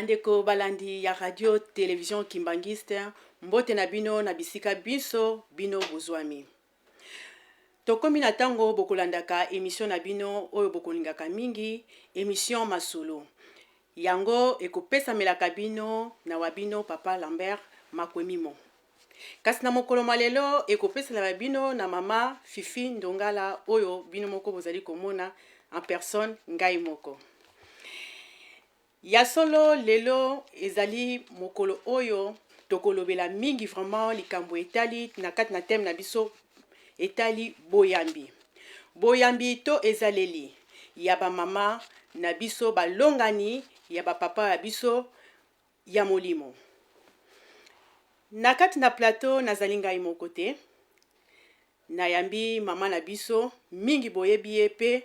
Bandeko balandi ya radio television Kimbanguiste, mbote na bino na bisika binso bino bozwami. Tokomi na tango bokolandaka emission na bino oyo bokolingaka mingi, emission Masolo. Yango ekopesamelaka bino na wa bino papa Lambert Makwemimo. Kasi na mokolo mwa lelo ekopesamela bino na mama Fifi Ndongala oyo bino moko bozali komona en personne ngai moko. Ya solo lelo ezali mokolo oyo tokolobela mingi vraiment likambo etali na kati na thème na biso etali boyambi. Boyambi to ezaleli ya ba mama na biso balongani ya ba papa ya biso ya molimo. Na kati na plateau nazali ngai moko te. Nayambi mama na biso, mingi boyebi ye pe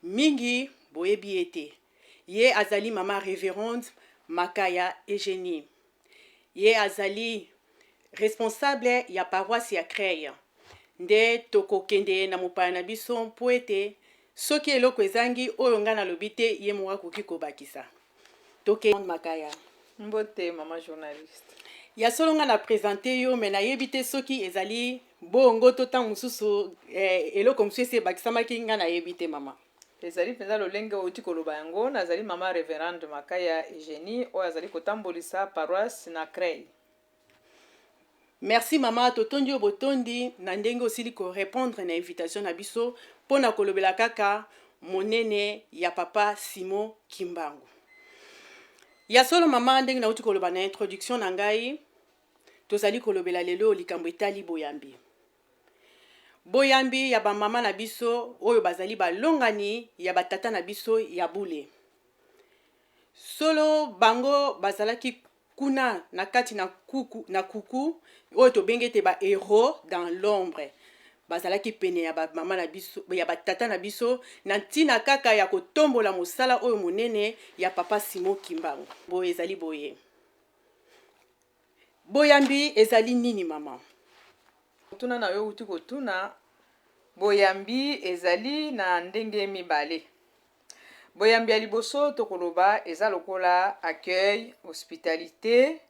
mingi boyebi ye te. Ye azali mama Reverende Makaya Eugenie. Ye azali responsable ya paroisse ya Creil. Nde tokokende na mopaya na biso mpo ete soki eloko ezangi oyo ngai nalobi te, ye moko akoki kobakisa. Toke Makaya. Mbote mama journaliste. Ya solo nga na presente yo mais nayebi te soki ezali bongo to ntango mosusu eh, eloko mosusu esi ebakisamaki nga nayebi te mama. Ezali mpenza lolenge outi koloba yango. Nazali mama Reverende Makaya Eugenie oyo azali kotambolisa paroisse na Creil. Merci mama, totondi yo botondi na ndenge osili ko repondre na invitation na biso mpo na kolobela kaka monene ya papa Simon Kimbangu. Ya solo mama, ndenge nauti koloba na introduction na ngai, tozali kolobela lelo likambo etali boyambi. Boyambi ya ba mama na biso oyo bazali balongani ya ba tata na biso ya bule. Solo bango bazalaki kuna na kati na kuku, na kuku oyo tobengi ete ba heros dans l'ombre, bazalaki pene ya ba mama na biso, ya ba tata na biso na ntina kaka ya kotombola mosala oyo monene ya papa Simon Kimbangu. Boye ezali boye. Boyambi ezali nini mama? Motuna na yo outi kotuna, boyambi ezali na ndenge mibale. Boyambi ya liboso tokoloba eza lokola accueil, hospitalite,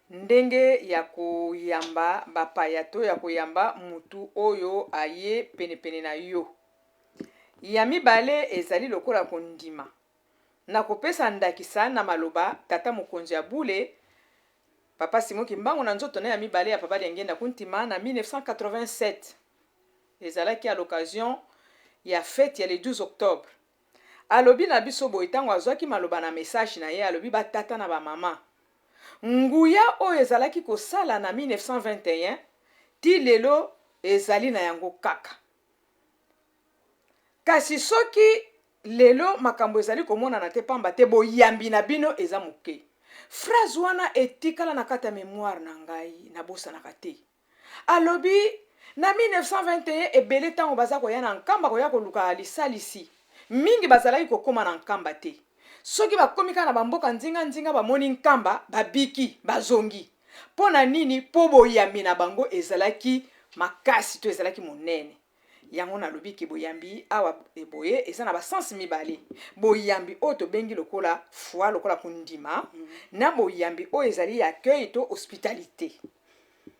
ndenge ya koyamba bapaya to ya koyamba mutu oyo aye penepene na yo. Ya mibale ezali lokola kondima. Nakopesa ndakisa na maloba tata mokonzi ya bule, Papa Simon Kimbangu na nzoto na ya mibale ya Papa Diangienda Kuntima na 1987. Ezalaki à l'occasion ya fete ya le 12 octobre. Alobi na biso boye tango azwaki maloba na message na ye, alobi ba tata na ba mama, nguya oyo ezalaki kosala na 1921 ti lelo ezali na yango kaka. Kasi soki lelo makambo ezali komonana te pamba te boyambi na bino eza moke. Phrase wana etikala na kati ya memoire na ngai, nabosanaka te. Alobi, na 1921 ebele ntango baza koya na Nkamba koya koluka lisalisi, mingi bazalaki kokoma na Nkamba te. Soki bakomi kaka na bamboka nzinga nzinga bamoni Nkamba, babiki, bazongi. Mpo na nini? Mpo boyambi na bango ezalaki makasi to ezalaki monene. Yango nalobi ke boyambi awa boye eza na ba sens mibale. Boyambi oyo tobengi lokola foi, lokola kondima, na boyambi oyo ezali ya accueil to hospitalite.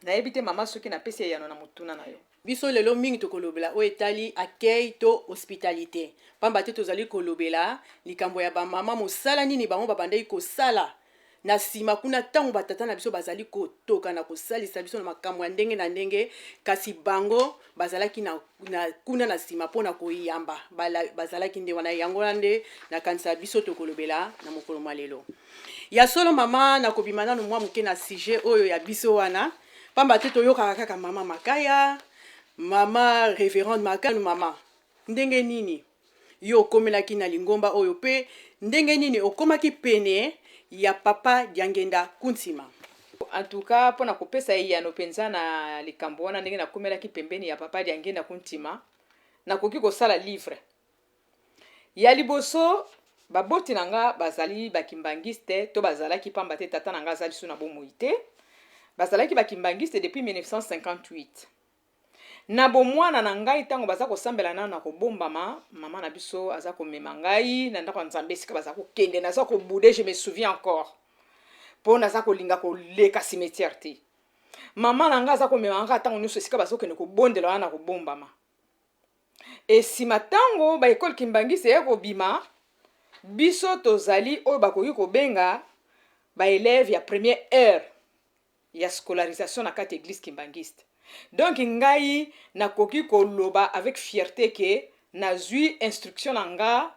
Nayebi te mama soki napesi eyano na motuna na yo. Biso lelo mingi tokolobela oyo etali accueil to hospitalite, pamba te tozali kolobela likambo ya ba mama, mosala nini bango babandaki kosala na sima kuna tango ba tata na biso bazali kotoka na kosalisa biso na makambo ya ndenge na ndenge, kasi bango bazalaki na, na kuna na sima mpo na koyamba, bazalaki nde wana. Yango wana nde nakanisa biso tokolobela na mokolo mwa lelo. Ya solo mama, nakobima nanu mwa moke na sujet oyo ya biso wana, pamba te toyokaka kaka mama Makaya, mama Reverende Makaya. Mama, ndenge nini yo okomelaki na lingomba oyo pe ndenge nini okomaki pene ya papa Diangenda Kuntima? En tout cas, mpo na kopesa eyano mpenza na likambo wana, ndenge nakomelaki pembeni ya papa Diangenda Kuntima, nakoki kosala livre. Ya liboso, baboti na nga bazali ba kimbanguiste to bazalaki pamba te tata na nga aza lisusu na bomoi te. Bazalaki ba kimbanguiste depuis 1958. Na bomwana na ngai tango baza kosambela nanu na kobombama, mama na biso aza komema ngai na ndako ya Nzambe esika baza kokende, naza ko bouder, je me souviens encore. Mpo naza kolinga koleka cimetière te. Mama na ngai aza komema nga ntango nyonso esika bazokende kobondela wana na kobombama. Esima ntango baécole kimbanguiste eya kobima, biso tozali oyo bakoki kobenga baélève ya première heure ya scolarisation na kati église kimbanguiste. Donc ngai nakoki koloba avec fierté ke nazwi instruction na nga,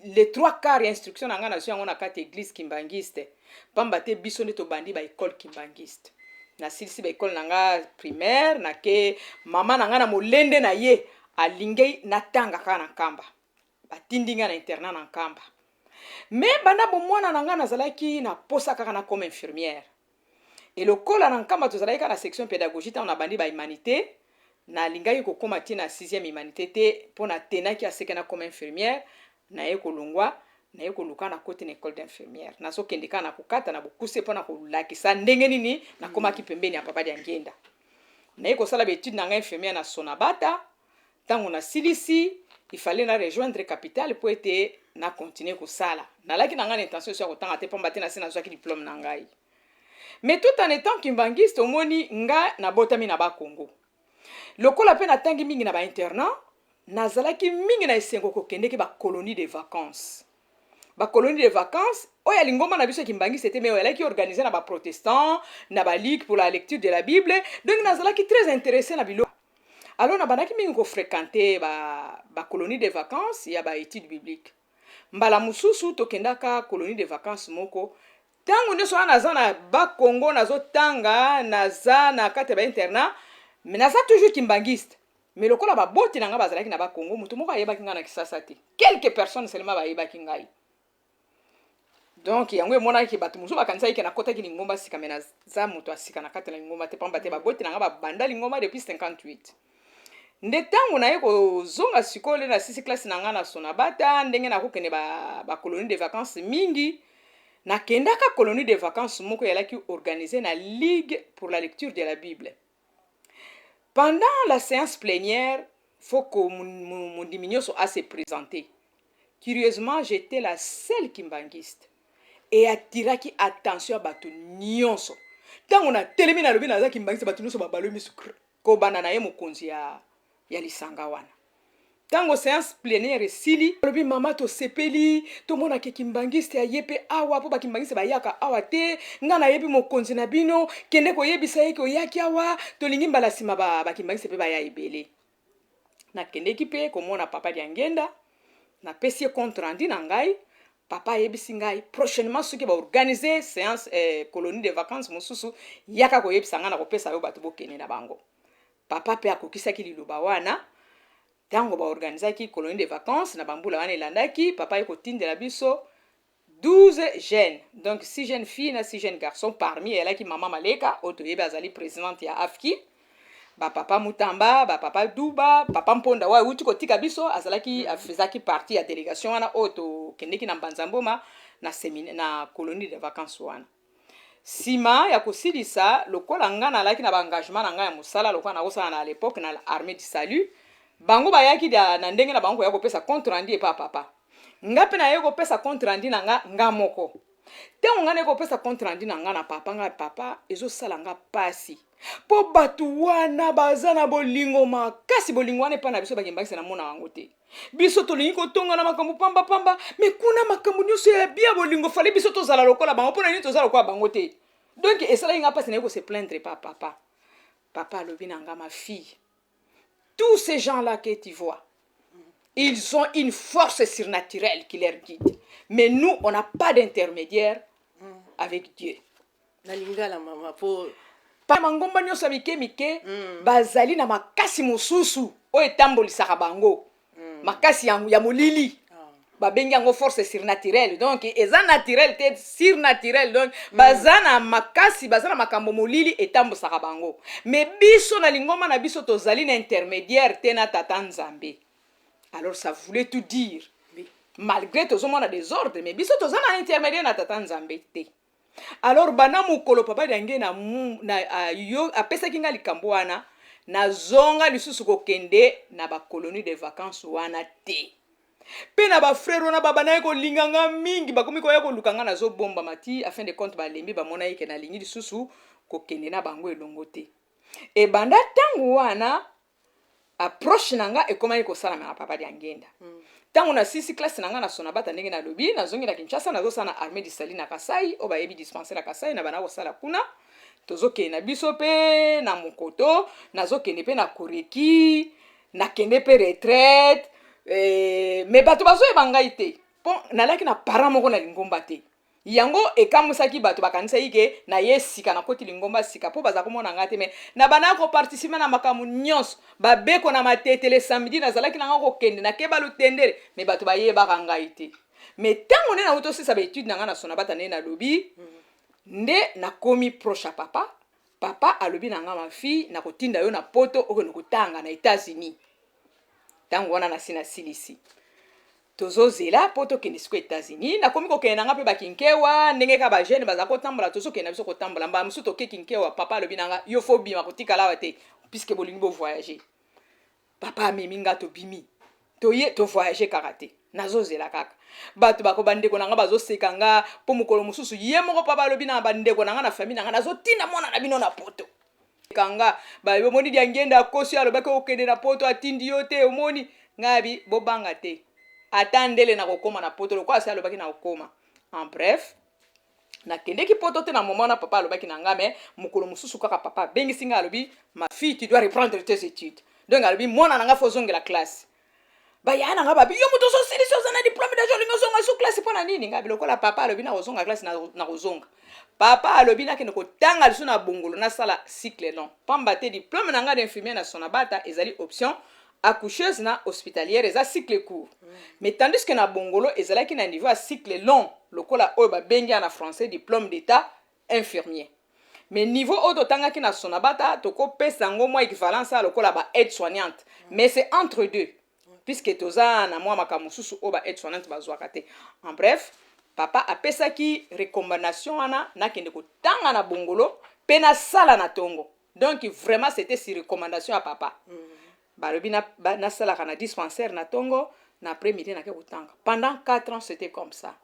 les trois quarts ya instruction na nga nazwi yango na kati église kimbanguiste, pamba te biso nde tobandi baécole kimbanguiste. Nasilisi baécole na nga primaire, nake mama na nga na molende na ye alingi natanga kaka na Nkamba. Batindi nga na internat na Nkamba. Mais banda bomwana na nga nazalaki na posa kaka na comme infirmière. E lokola na Nkamba tozalaki kaka na section pédagogie, ntango nabandi bahumanité, nalingaki kokóma ntina sixième humanité te, mpo natenaki aseke na comme infirmière. Naye kolongwa, naye koluka na koti na école d'infirmière. Nazokende kaka na kokata na bokuse mpo na kolakisa ndenge nini nakomaki pembeni ya papa Diangenda. Naye kosala baétude na ngai infirmière na Sonabata. Ntango nasilisi, il fallait na rejoindre capitale mpo ete na continue kosala. Nalaki na ngai na intention so ya kotanga te, pamba te nasi nazwaki diplôme na ngai. Mais tout en étant kimbanguiste, omoni nga nabotami na Bakongo, lokola mpe natangi mingi na bainternat, nazalaki mingi na esengo kokendeki bacolonie de vacances. Bacolonie de vacances oyo ya lingomba na biso ya kimbanguiste te, mais oyo ezalaki organisé na baprotestant, na baligue pour la lecture de la Bible. Donc nazalaki très intéressé na biloko. Alors nabandaki mingi kofréquente bacolonie de vacances ya baétude biblique. Mbala mosusu tokendaka colonie de vacances moko. Ntango nyonso wana naza na Bakongo, nazotanga, naza na kati ya bainternat, mais naza toujours kimbanguiste. Mais lokola baboti na ngai bazalaki na Bakongo, moto moko ayebaki ngai na Kisasa te, quelques personnes seulement bayebaki ngai. Donc yango emonaki bato mosusu bakanisaki ke nakɔtaki lingomba sika, mais naza moto ya sika na kati na lingomba te, pamba te baboti na ngai babanda lingomba depuis 58. Nde ntango naye kozonga sikoyo nde nasisi classe na ngai na Sonabata, ndenge nakokende bacolonie de vacances mingi, nakendaka colonie de vacances moko ezalaki organisé na Ligue pour la lecture de la Bible. Pendant la séance plénière, faut que mondimi nyonso ase présenter. Curieusement, j'étais la seule kimbanguiste e attiraki attention ya bato nyonso. Ntango natelemi, nalobi naza kimbanguiste, bato nyonso babaloyi misu, kobanda na ye mokonzi ya lisanga wana. Ntango séance plénière esili, alobi: "Mama, tosepeli tomonaka kimbanguiste aye mpe awa, mpo bakimbanguiste bayaka awa te. Ngai nayebi mokonzi na bino, kende koyebisa ye ke oyaki awa, tolingi mbala nsima bakimbanguiste mpe baya ebele." Nakendeki mpe komona papa Diangenda, napesi ye compte rendu na ngai. Papa ayebisi ngai: "Prochainement, soki baorganize séance colonie de vacances mosusu, yaka koyebisa ngai, na kopesa yo bato bokende na bango." Papa mpe akokisaki liloba wana. Ntango baorganizaki colonie de vacances na bambula wana elandaki, papa ye kotindela biso 12 jeunes, donc 6 jeunes filles na 6 jeunes garçons. Parmi eyalaki mama Maleka oyo toyebi azali présidente ya AFKI, bapapa Mutamba, bapapa Duba, papa Mponda oyo awuti kotika biso, azalaki afezaki partie ya délégation wana oyo tokendeki na Mbanza Mboma na séminaire, na colonie de vacances wana. Nsima ya kosilisa, lokola nga nalaki na baengagement na ngai ya mosala, lokola nakosala na l'époque na Armée du Salut, bango bayaki na ndenge na bango koya kopesa compte rendu epa papa. Nga mpe naye kopesa compte rendu na nga, nga moko. Ntango nga naye kopesa compte rendu na nga na papa, nga: "Papa, ezosala nga pasi mpo bato wana baza na bolingo makasi. Bolingo wana epai na biso bakembakisa namona yango te. Biso tolingi kotonga na makambo pambapamba, mais kuna makambo nyonso ya bia bolingo. Fallait biso tozala lokola bango. Mpo na nini tozala lokola bango te?" Donc esalaki nga mpasi, naye kose plaindre pa papa. Papa alobi na nga: "Ma fille, tous ces gens là que tu vois, ils ont une force surnaturelle qui leur guide, mais nous, on n'a pas d'intermédiaire avec Dieu." Na lingala, mama, po Pa mangomba nyonso ya mike mike bazali na makasi mosusu oyo etambolisaka bango, makasi ya molili. Babengi yango force surnaturelle. Donc eza naturel te, surnaturel. Donc baza na makasi, baza na makambo molili etambusaka bango. Mais biso na lingomba na biso tozali na intermédiaire te na tata Nzambe. Alors ça voulait tout dire. Malgré tozomona désordre, mais biso toza na intermédiaire na tata Nzambe te. Alors banda mokolo papa Diange na yo apesaki nga likambo wana, nazonga lisusu kokende na bacolonie de vacances wana te. Mpe na bafrère wana babandaki kolinga nga mingi, bakomi koya koluka nga, nazobombama ti afin de compte balembi, bamona ye ke nalingi lisusu kokende na bango elongo te. Ebanda ntango wana, approche na nga ekomaki kosalama na papa Diangenda. Ntango nasisi classe na nga na Sonabata, ndenge nalobi, nazongi na Kinshasa, nazosala na Armée du Salut na Kasai, oyo bayebi dispensaire ya Kasai. Na banda kosala kuna, tozokende na biso mpe na mokoto, nazokende mpe na Koreki, nakende mpe retraite mais bato bazoyeba ngai te, mpo nalaki na parent moko na lingomba te. Yango ekamwisaki bato, bakanisaki ke na ye sika nakoti lingomba sika, mpo baza komona ngai te. Mais na bandaka koparticiper na makambo nyonso, babeko na matetele, samedi nazalaki nanga kokende nakeba lutendele, mais bato bayebaka ngai te. Mais ntango nde nauti osisa baétude na ngai na Sonabata, nde nalobi nde nakomi proche ya papa. Papa alobi na nga: "Ma fille, nakotinda yo na Poto, okende kotanga na États-Unis." Ntango wana nasi nasilisi, tozozela mpo tokende siko États-Unis. Nakomi kokende na nga mpe bakinkewa, ndenge kaka bajeune baza kotambola, tozokende na biso kotambola. Mbala mosusu toke Kinkewa, papa alobi na nga: "Yo faut bima, kotikala awa te, puisque bolingi bovoyage." Papa amemi nga, tobimi, toye tovoyage kaka te. Nazozela kaka bato bako, bandeko na nga bazoseka nga, mpo mokolo mosusu ye moko papa alobi na bandeko na nga, na famille na nga: "Nazotinda mwana na bino na Poto." Kanga omoni Diangenda akosi, alobaki okende na Poto, atindi yo te. Omoni ngai abi bobanga te, ata ndele na kokóma na Poto lokola asi alobaki na kokóma. En bref, nakendeki Poto te na moment wana papa alobaki na nga. Mais mokolo mosusu kaka papa abengisi ngai, alobi: "Ma fille, tu dois reprendre tes études." Donc alobi: "Mwana na nga, faut ozongela classe." Baya na nga babi: "Yo moto ozosilisi, oza na diplôme déjà, olingi ozonga so classe mpo na nini?" Ngai lokola papa alobi na kozonga classe, na kozonga. Papa alobi nakende kotanga lisusu na Bongolo, nasala cycle long, pamba te diplôme na ngai d'infirmier na Sonabata ezali option accoucheuse na hospitalière, eza cycle court. Mais tandis que na Bongolo ezalaki na niveau ya cycle long, lokola oyo babengi ya na français diplôme d'état infirmier. Mais niveau oyo totangaki na Sonabata, tokopesa yango mwa équivalence ya lokola ba aide soignante, mais c'est entre deux, puisque toza na mwa makambo mosusu oyo ba aide soignante bazwaka te. En bref, papa apesaki recommandation wana, nakende kotanga na Bongolo mpe nasala na ntongo. Donc vraiment, c'était sur recommandation ya papa. Balobi nasalaka na dispensaire na ntongo, na après midi nake kotanga. Pendant 4 ans, c'était comme ça.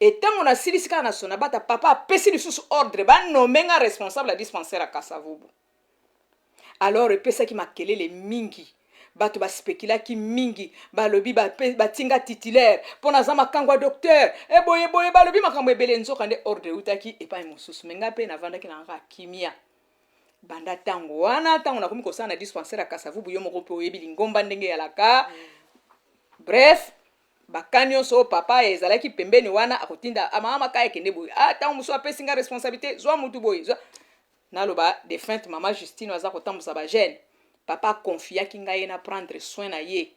E ntango nasilisi kaka na Sonabata, papa apesi lisusu ordre, banommer nga responsable ya dispensaire ya Kasavubu. Alors epesaki makelele mingi, bato baspekulaki mingi, balobi batinga titulaire mpo naza makango ya docteur, eboye boye, balobi makambo ebele. Nzoka nde ordre eutaki epai mosusu. Mais ngai mpe navandaki na kaka kimia banda ntango wana. Ntango nakomi kosala na dispensaire ya Kasavubu, yo moko mpe oyebi lingomba ndenge eyalaka. Bref, baka nyonso oyo papa ezalaki pembeni wana, akotinda mama maka ekende boye. Ah, ntango mosusu apesi nga responsabilité, zwa mutu boye, zwa. Naloba défunte mama Justine aza kotambusa bajeune, papa aconfiaki ngai ye na prendre soin na ye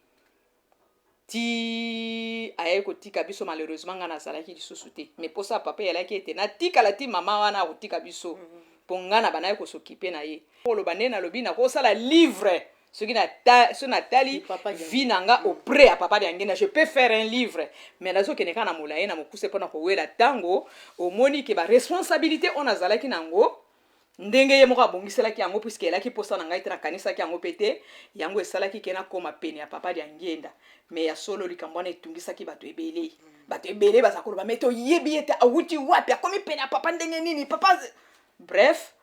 ti ayei kotika biso. Malheureusement, ngai nazalaki lisusu te, mais mposa papa eyalaki ete natikala ti mama wana akotika biso, mpo ngai na bandaki kos'occuper na ye. Koloba nde nalobi, nakosala livre soki natali vie na nga auprès ya papa Diangenda, je peux faire un livre, mais nazokende kaka na molaye na mokuse mpona kowela. Ntango omoni ke baresponsabilité oyo nazalaki nango, ndenge ye moko abongiselaki yango, puisque elaki mposa na ngai te, nakanisaki yango mpe te, yango esalaki ke nakóma pene ya papa Diangenda. Mais ya solo, likambo wana etungisaki bato ebele. Bato ebele baza koloba: "Mais toyebi ete awuti wapi, akomi pene ya papa ndenge nini?" Papa, bref,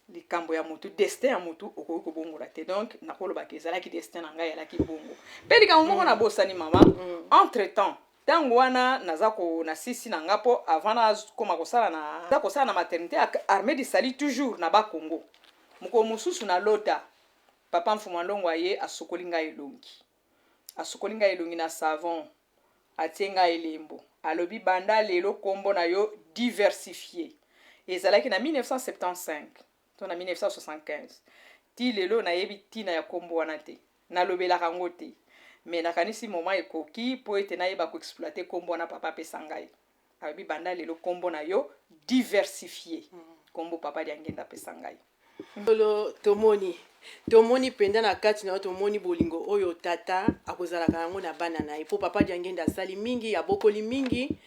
likambo ya motu, destin ya motu okoki kobongola te. Donc nakolobaka ezalaki destin na ngai, elaki bongo. Mpe likambo moko nabosani, mama. Entre temps, ntango wana naza ko nasisi na nga, mpo avant nakoma kosala na, naza kosala na maternité ya Armée du Salut, toujours na Bakongo. Mokolo mosusu nalota papa Mfuma Ndongo aye, asokoli ngai elongi, asokoli ngai elongi na savon, atie ngai elembo, alobi: "Banda lelo nkombo na yo Diversifié." Ezalaki na 1975 to na 1975. Ti lelo nayebi ntina ya nkombo wana te, nalobelaka yango te, mais nakanisi moment ekoki mpo ete nayeba koexploiter nkombo wana papa apesa ngai. Alobi: "Banda lelo nkombo na yo Diversifié." Nkombo papa Diangenda apesa ngai. Solo, tomoni mpenza na kati na yo, tomoni bolingo oyo tata akozalaka yango na bana na ye, mpo papa Diangenda asali mingi, abokoli mingi.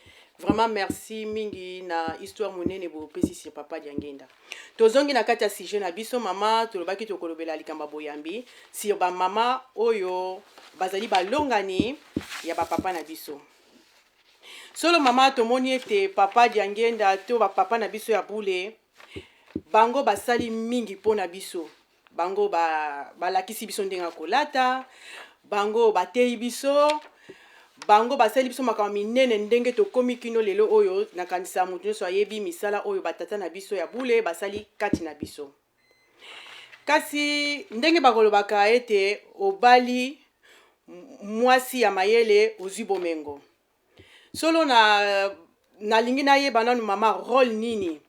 Vraiment merci mingi na histoire monene bopesi sur papa Diangenda. Tozongi na kati ya sujet na biso, mama. Tolobaki tokolobela likambo ya boyambi sur bamama oyo bazali balongani ya bapapa na biso. Solo mama, tomoni ete papa Diangenda to bapapa na biso ya bule, bango basali mingi mpo na biso. Bango balakisi biso ndenge ya kolata, bango bateyi biso, bango basali biso makambo minene ndenge tokómi kino lelo oyo. Nakanisa moto nyonso ayebi misala oyo batata na biso ya bule basali kati na biso. Kasi ndenge bakolobaka ete obali mwasi ya mayele, ozwi bomengo. Solo na nalingi nayeba nanu, mama, rôle nini,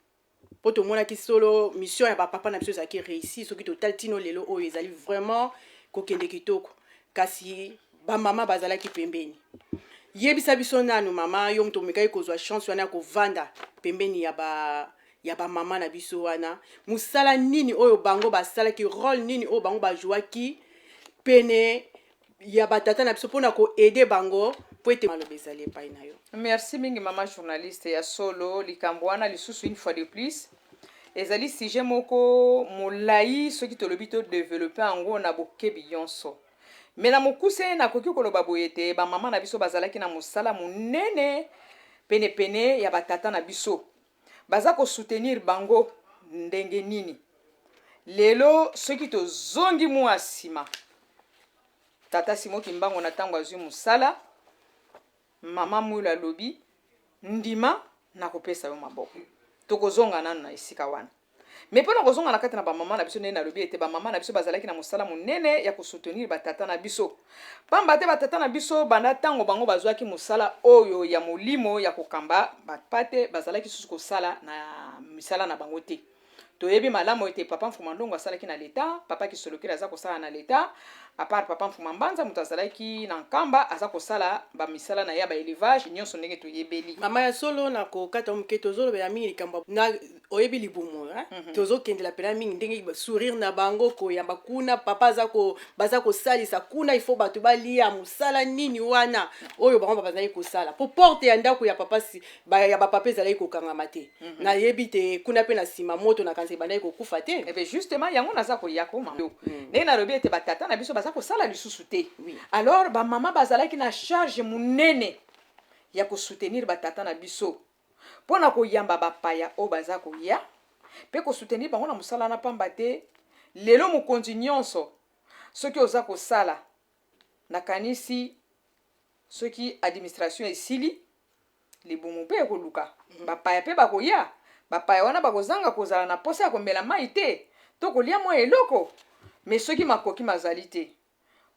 mpo tomonaki solo mission ya bapapa na biso ezalaki réussi. Soki totali tino lelo oyo, ezali vraiment kokende kitoko, kasi bamama bazalaki pembeni. Yebisa biso nanu, mama, yo moto omekaki kozwa chance wana ya kovanda pembeni ya bamama na biso wana, mosala nini oyo bango basalaki, rôle nini oyo bango bajwaki pene ya batata na biso mpona koaider bango, po ete maloba ezali epai na yo? Merci mingi, mama journaliste. Ya solo, likambo wana lisusu, une fois de plus, ezali sujet moko molai soki tolobi todévelopper yango na bokebi nyonso. Me na mokuse, nakoki koloba boye te: bamama na biso bazalaki na mosala monene penepene ya batata na biso. Baza kosoutenir bango ndenge nini? Lelo soki tozongi mwa nsima, tata Simo Kimbango, na ntango azwi mosala, mama Mwilo alobi: "Ndima, nakopesa yo maboko." Tokozonga nanu na esika wana. Me mpo na kozonga na kati na bamama na biso, ndenge nalobi ete bamama na biso bazalaki na mosala monene ya kosoutenir batata na biso, pamba te batata na biso, banda ntango bango bazwaki mosala oyo ya molimo ya kokamba bapate, bazalaki susu kosala na misala na bango te. Toyebi malamu ete papa Mfuma Ndongo asalaki na leta, papa Kisolokeli aza kosala na leta, à part papa Mfuma Mbanza, moto azalaki na Nkamba, aza kosala bamisala na ye ya baélevage nyonso ndenge toyebeli. Mama, ya solo, na kokata moke, tozolobela mingi likambo na oyebi libumu, eh? Tozokendela mpena mingi ndenge sourire na bango koyamba kuna papa aza baza kosalisa kuna, il faut bato balia. Mosala nini wana oyo bango bazalaki kosala po porte ya ndako ya papa si, ya bapapa ezalaki kokangama te? Nayebi te, kuna mpe na nsima moto nakanisa ebandaki kokufa te. Eh ben justement, yango naza koya koma. Ndenge nalobi ete batata na biso baza kosala lisusu te, alors bamama bazalaki na charge monene ya kosoutenir batata na biso mpo na koyamba bapaya oyo baza koya mpe kosoutenir bango na mosala wana. Pamba te lelo mokonzi nyonso, soki oza kosala, nakanisi soki administration esili, libumu mpe ekoluka bapaya mpe bakoya. Bapaya wana bakozanga kozala na posa ya komela mai te to kolia mwa eloko. Me soki makoki mazali te,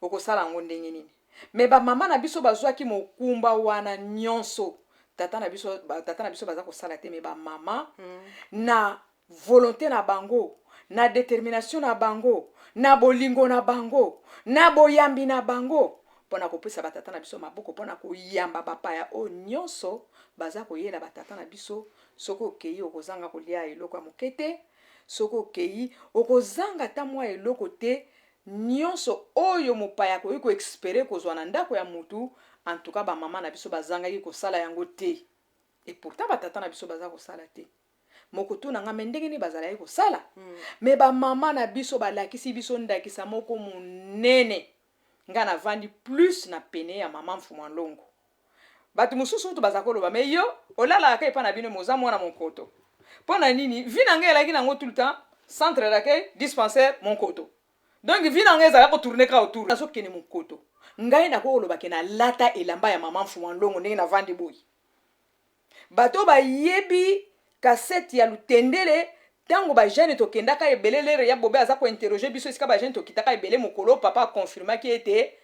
okosala yango ndenge nini? Me bamama na biso bazwaki mokumba wana nyonso. Tata na biso, batata na biso baza kosala te, me bamama, na volonté na bango, na détermination na bango, na bolingo na bango, na boyambi na bango mpona kopesa batata na biso maboko mpona koyamba bapaya oyo nyonso baza koyela batata na biso. Soki okei, okozanga kolia eloko ya moke te. Soki okei, okozanga ata mwa eloko te. Nyonso oyo mopaya akoki koespérer kozwa na ndako ya mutu, en tout cas bamama na biso bazangaki kosala yango te. Et pourtant batata na biso baza kosala te. Mokotuna nga: me ndenge nini bazalaki kosala? Me bamama na biso balakisi biso ndakisa moko monene. Nga navandi plus na pene ya mama Mfuma Ndongo. Bato mosusu mutu baza koloba: "Me yo olalaka epa na bino, me oza mwana Monkoto, mpo na nini?" Vie na ngai elaki nango tout le temps centre d'accueil, dispensaire, Monkoto. Donc vie na ngai ezalaki kotourner kaka autour. Nazokende Monkoto, ngai nakoki koloba ke nalata elamba ya mama Mfuma Ndongo. Ndenge navandi boye, bato bayebi kasete ya Lutendele, ntango bajeune tokendaka ebele, lere ya bobe aza kointerroger biso esika bajeune tokitaka ebele. Mokolo papa akonfirmaki ete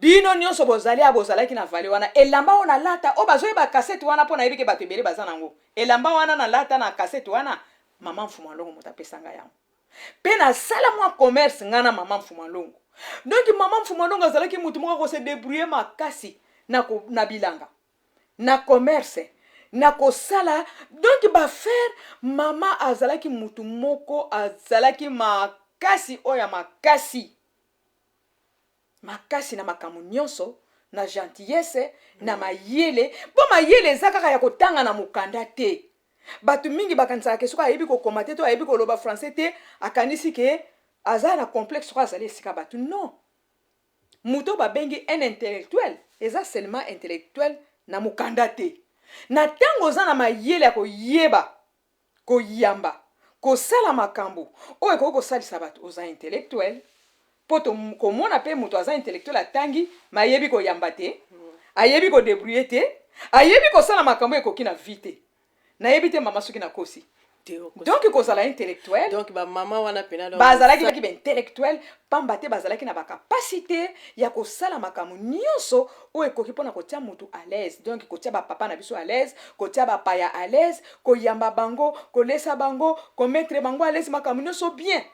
bino nyonso bozali ya bozalaki na vale wana, elamba oyo nalata, oyo bazoyeba kasete wana, mpo nayebi ke bato ebele baza nango, elamba wana nalata na kasete wana, mama Mfuma Longo moto apesanga yango. Mpe nasala mwa commerce ngai na mama Mfuma Longo. Donc mama Mfuma Longo azalaki motu moko akose débrouiller makasi na bilanga, na commerce, na kosala donc baaffaires. Mama azalaki mutu moko azalaki makasi, oyo ya makasi makasi na makambo nyonso. Na gentillesse, na mayele, mpo mayele eza kaka ya kotanga na mokanda te. Bato mingi bakanisaka ke soki ayebi kokoma te to ayebi koloba français te, akanisi ke aza na complexe soki azali esika bato. Non, moto babengi un intellectuel eza seulement intellectuel na mokanda te. Na ntango oza na mayele ya koyeba koyamba, kosala makambo oyo ekoki kosalisa bato, oza intellectuel. Mpo komona mpe moto aza intellectuel, atangi, ma ayebi koyamba te, ayebi kodébrouiller te, ayebi kosala makambo ekoki na vie te. Nayebi te, mama, soki nakosi. Donc kozala intellectuel, donc bamama wana pena bazalaki baintellectuel, pamba te bazalaki na bacapacité ya kosala makambo nyonso oyo ekoki mpona kotia motu à l'aise. Donc kotia bapapa na biso à l'aise, kotia bapaya à l'aise, koyamba bango, kolesa bango, komettre bango à l'aise, makambo nyonso bien.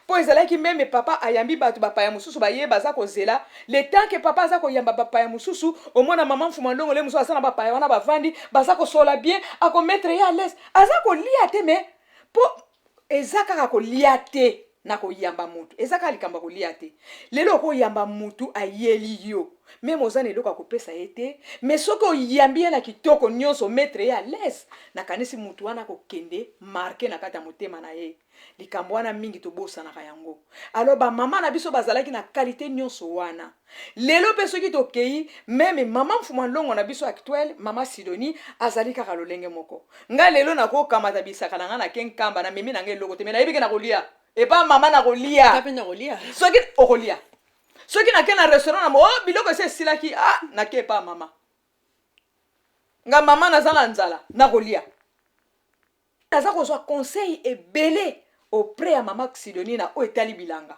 Mpo ezalaki même papa ayambi bato, bapaya mosusu baye, baza kozela. Le temps ke papa aza koyamba bapaya mosusu, omona mama Mfuma Ndongo le mosusu aza na bapaya wana, bavandi, baza kosola bien, akomettre ye à l'aise. Aza kolia te, mais mpo eza kaka kolia te na koyamba motu, eza kaka likambo ya kolia te. Lelo okoyamba motu, ayeli yo, même oza na eloko ya kopesa ye te, mais soki oyambi ye na kitoko nyonso, mettre ye à l'aise, nakanisi motu wana akokende marqué na kati ya motema na ye. Likambo wana mingi tobosanaka yango. Alors bamama na biso bazalaki na qualité nyonso wana. Lelo mpe soki tokei, même mama Mfuma Ndongo na biso actuelle, mama Sidonie, azali kaka lolenge moko. Ngai lelo nakokamata bisaka na ngai, nake Nkamba, namemi na ngai eloko te, mais nayebi ke nakolia epa mama, nakolia. Soki okolia, soki nake na restaurant na mo, oh, biloko esi esilaki, ah, nake epa mama nga, mama, naza na nzala, nakolia. Naza kozwa conseil ebele auprès ya mama Sidonie na oyo etali bilanga.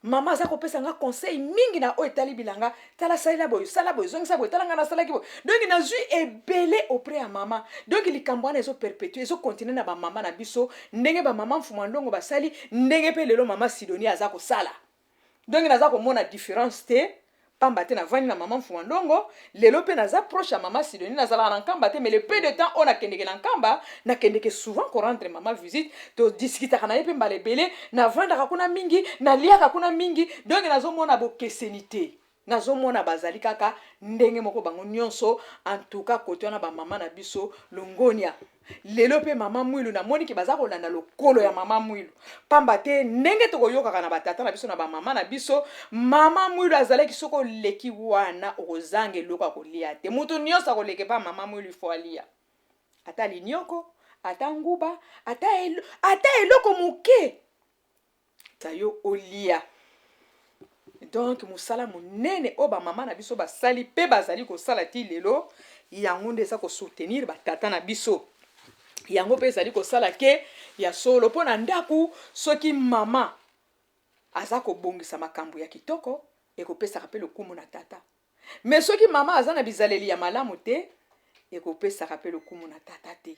Mama aza kopesa nga conseil mingi na oyo etali bilanga: tala, salela boye, sala boye, ezongisa boye, tala nga nasalaki boye. Donc nazwi ebele auprès ya mama. Donc likambo wana ezoperpétuer, ezocontinuer na bamama na biso, ndenge bamama Mfuma Ndongo basali, ndenge mpe lelo mama Sidonie aza kosala. Donc naza komona différence te, pamba te navandi na mama Mfuma Ndongo, lelo mpe naza proche ya mama Sidonie. Nazalaka na Nkamba te, mais le peu de temps oyo nakendeke na Nkamba, nakendeke souvent korendre mama visite, todiskutaka na ye mpe mbala ebele. Navandaka kuna mingi, naliaka kuna mingi. Donc nazomona bokeseni te, nazomona bazali kaka ndenge moko bango nyonso. En tout cas, kote wana bamama na biso, longonia. Lelo mpe mama Mwilu, namoniki baza kolanda lokolo ya mama Mwilu, pamba te ndenge tokoyokaka na batata na biso, na bamama na biso, mama Mwilu azalaki, soki oleki wana, okozanga eloko ya kolia te. Moto nyonso akoleka epa mama Mwilu, ifo alia ata linioko, ata nguba, ata eloko moke yo olia. Donc mosala monene oyo bamama na biso basali mpe bazali kosala ti lelo, yango nde eza kosoutenir batata na biso. Yango mpe ezali kosala ke ya solo mpo na ndako, soki mama aza kobongisa makambo ya kitoko, ekopesaka mpe lokumu na tata. Mais soki mama aza na bizaleli ya malamu te, ekopesaka mpe lokumu na tata te.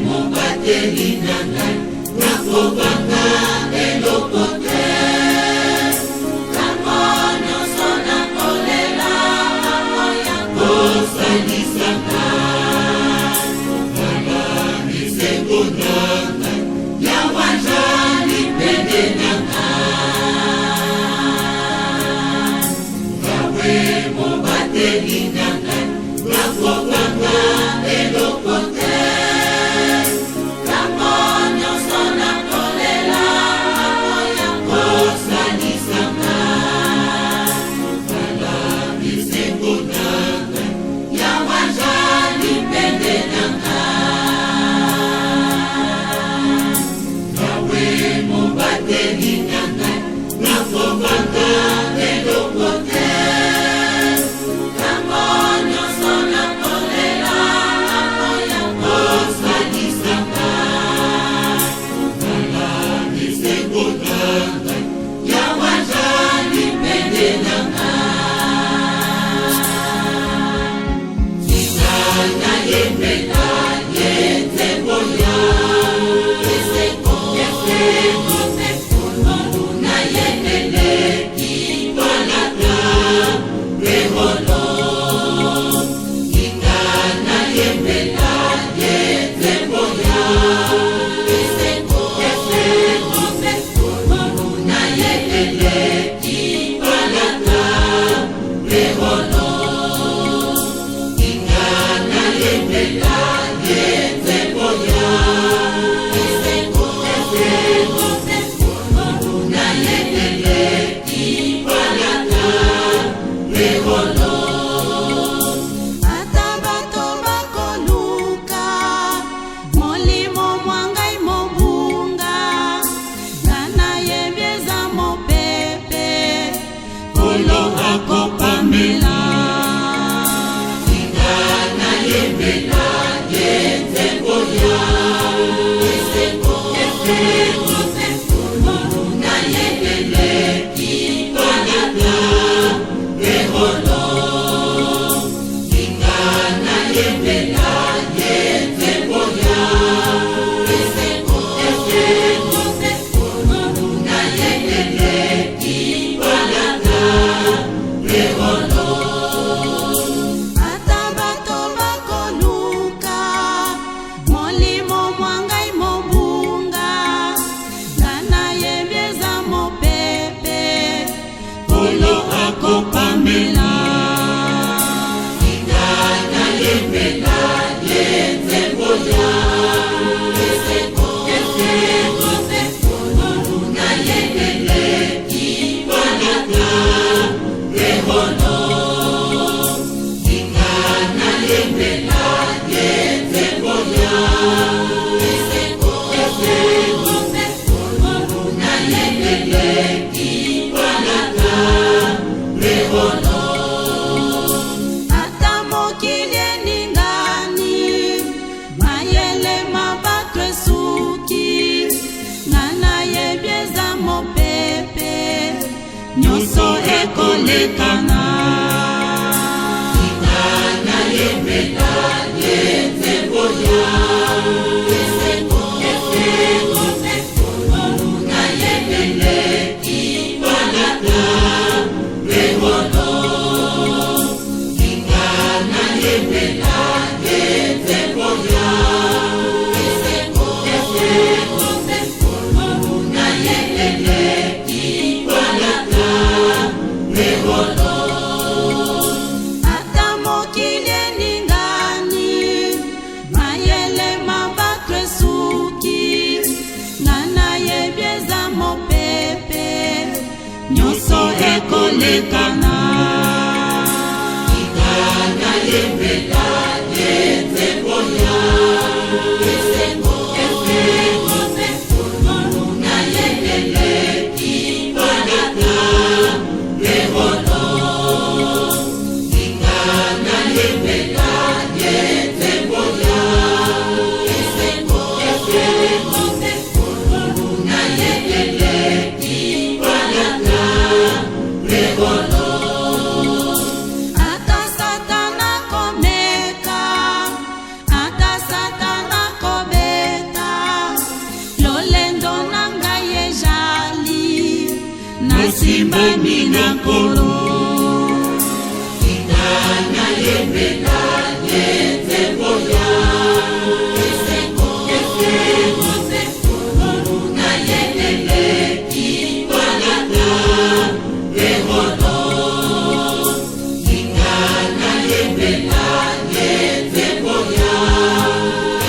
Mobateli na ngai, nakobanga eloko te. Ntango nyonso nakolela, akoya kosalisanga. Tala bisengo na ngai, Yawe azali pene na ngai. Yawe mobateli na ngai, nakobanga eloko te. Ntango nyonso nakolela, akoya kosalisanga. Tala bisengo na ngai, Yawe azali pene na ngai. Yawe mobateli na ekolekana. Tika nayembela ye nzembo ya esengo, esengo mpe ngolu na ye eleki palata mpe wolo. Tika nayembela ye nzembo ya esengo, esengo mpe ngolu na ye eleki palata mpe wolo. Ata mokili eningani, mayele ma bato esuki, nga nayebi eza mopepe, nyonso ekolekana. Tika nayembela ye nzembo ya esengo, esengo mpe ngolu na ye eleki palata mpe wolo. Tika nayembela ye nzembo ya esengo, esengo mpe ngolu na ye eleki palata mpe wolo. Ata Satana komeka, ata Satana kobeta, lolendo na ngai ejali, nasimbami na Nkolo. Tika nayembela ye nzembo ya esengo, esengo mpe ngolu na ye eleki palata mpe wolo. Tika nayembela ye nzembo ya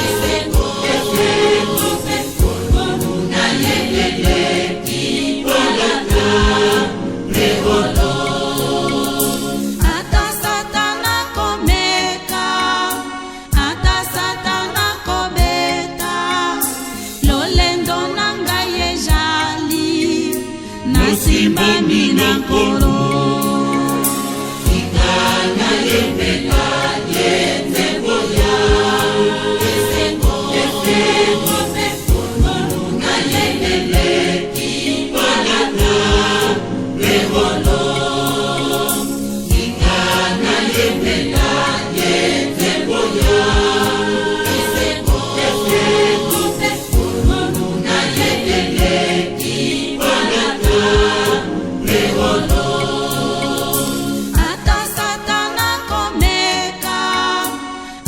esengo, esengo mpe ngolu na ye eleki palata mpe wolo. Ata Satana komeka, ata Satana kobeta, lolendo na ngai ejali, nasimbami na Nkolo. Tika nayembela ye nzembo ya esengo, esengo mpe ngolu na ye eleki palata mpe wolo. Tika nayembela ye nzembo ya esengo, esengo mpe ngolu na ye eleki palata mpe wolo. Ata Satana komeka,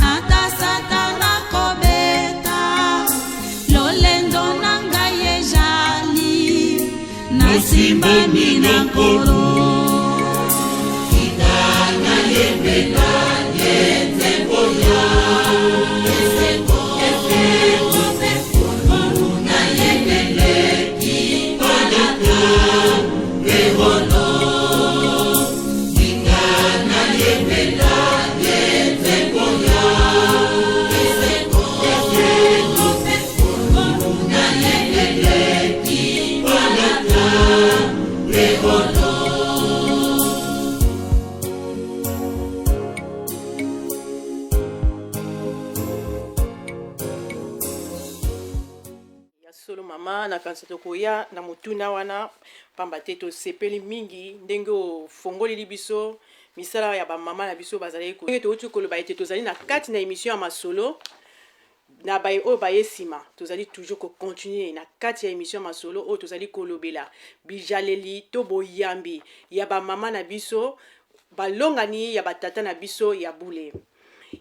ata Satana kobeta, lolendo na ngai ejali, nasimbami na Nkolo. Tika nayembela ye nzembo ya esengo, esengo mpe ngolu na ye eleki palata mpe wolo. Tika nayembela ye nzembo ya esengo, esengo mpe ngolu na ye eleki palata mpe wolo. Ya solo mama, nakanisa tokoya na motuna wana, pamba te tosepeli mingi ndenge ofongoleli biso misala ya bamama na biso bazalaki. Ndenge touti koloba ete tozali na kati na émission ya masolo na baye oyo baye nsima, tozali toujours kocontinue na kati ya émission ya masolo oyo tozali kolobela bijaleli to boyambi ya bamama na biso, balongani ya batata na biso ya bule.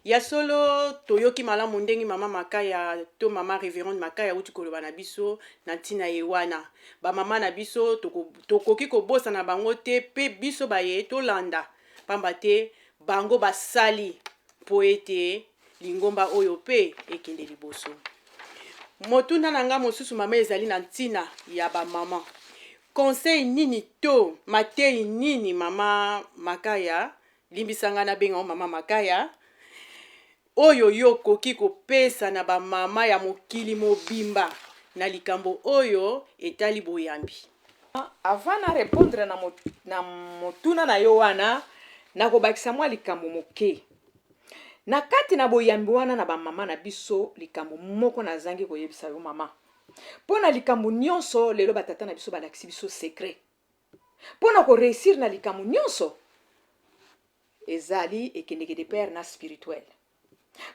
Ya solo, toyoki malamu ndenge mama Makaya to mama révérende Makaya auti koloba na biso na ntina ye wana. Bamama na biso, tokoki kobosana bango te, mpe biso baye tolanda, pamba te bango basali mpo ete lingomba oyo mpe ekende liboso. Motuna na nga mosusu, mama, ezali na ntina ya bamama. Conseil nini to matei nini, mama Makaya, limbisa ngai nabenga ngo mama Makaya, oyo yo okoki kopesa na bamama ya mokili mobimba na likambo oyo etali boyambi? Avant na répondre na motuna na yo wana, nakobakisa mwa likambo moke na kati na boyambi wana na bamama na biso. Likambo moko nazangi koyebisa yo, mama, mpo na likambo nyonso lelo batata na biso balakisi biso secret. Mpo na ko reussir na likambo nyonso, ezali ekendeke de pair na spirituel.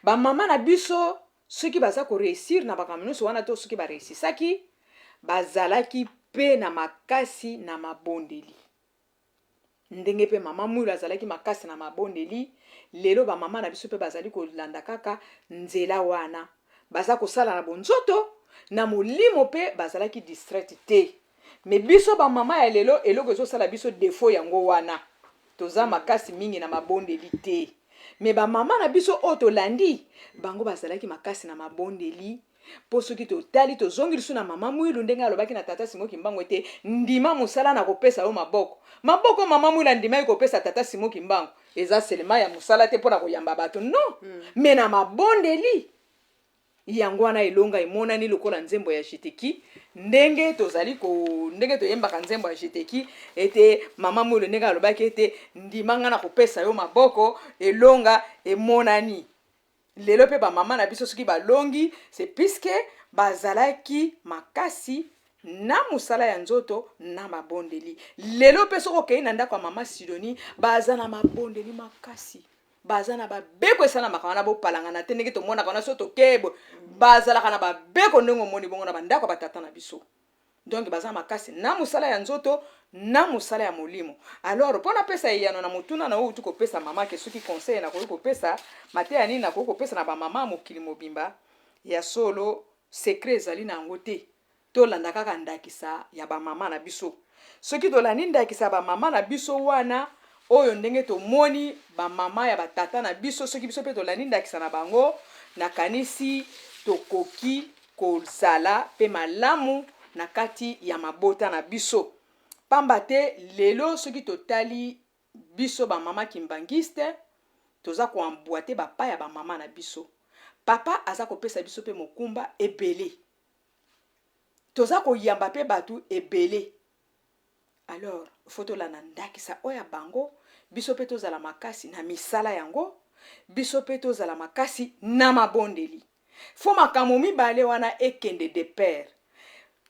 Ba mama na biso soki baza ko reussir na makambo nyonso wana to soki ba reussisaki, bazalaki mpe na makasi na mabondeli. Ndenge mpe mama Mwilu azalaki makasi na mabondeli, lelo ba mama na biso mpe bazali kolanda kaka nzela wana. Baza kosala na bonzoto, na molimo mpe bazalaki distraite te. Mais biso ba mama ya lelo eloko ezo sala biso defaut yango wana. Toza makasi mingi na mabondeli te. Mais ba mama na biso oyo tolandi, bango bazalaki makasi na mabondeli. Po soki totali tozongi lisusu na mama Mwilu ndenge alobaki na tata Simon Kimbangu ete ndima mosala na kopesa yo maboko. Maboko mama Mwilu andimaki kopesa tata Simon Kimbangu eza seulement ya mosala te pona koyamba bato non, mais na mabondeli. Yango wana elonga emonani lokola nzembo ya Jeteki, ndenge tozali ko ndenge toyembaka nzembo ya Jeteki ete mama Mwilu ndenge alobaki ete ndima nga na kopesa yo maboko, elonga emonani. Lelo pe ba mama na biso soki balongi c'est puisque bazalaki makasi na mosala ya nzoto na mabondeli. Lelo pe soki okeyi na ndako ya mama Sidonie baza na mabondeli makasi. Baza na ba beko esalamaka wana bopalangana te ndenge tomonaka wana soki tokeye boye bazalaka na ba beko ndenge omoni bongo na ba ndako ya ba tata na biso donc baza makasi na mosala ya nzoto na mosala ya molimo alors mpo napesa eyano na motuna na oyo outi kopesa mama ke soki conseil nakoki kopesa mateya nini nakoki kopesa na bamama ya mokili mobimba ya solo secret ezali na yango te Tolanda kaka ndakisa ya ba mama na biso. Soki tolandi ndakisa ya ba mama na biso wana, oyo ndenge tomoni ba mama ya ba tata na biso, soki biso pe tolandi ndakisa na bango, nakanisi tokoki kozala pe malamu na kati ya mabota na biso. Pamba te lelo soki totali biso ba mama kimbanguiste, toza ko emboiter ba pas ya ba mama na biso. Papa aza kopesa biso pe mokumba ebele. Toza koyamba pe batu ebele alors faut tolanda ndakisa oyo ya bango biso pe tozala makasi na misala yango biso pe tozala makasi na mabondeli faut makambo mibale wana ekende de pair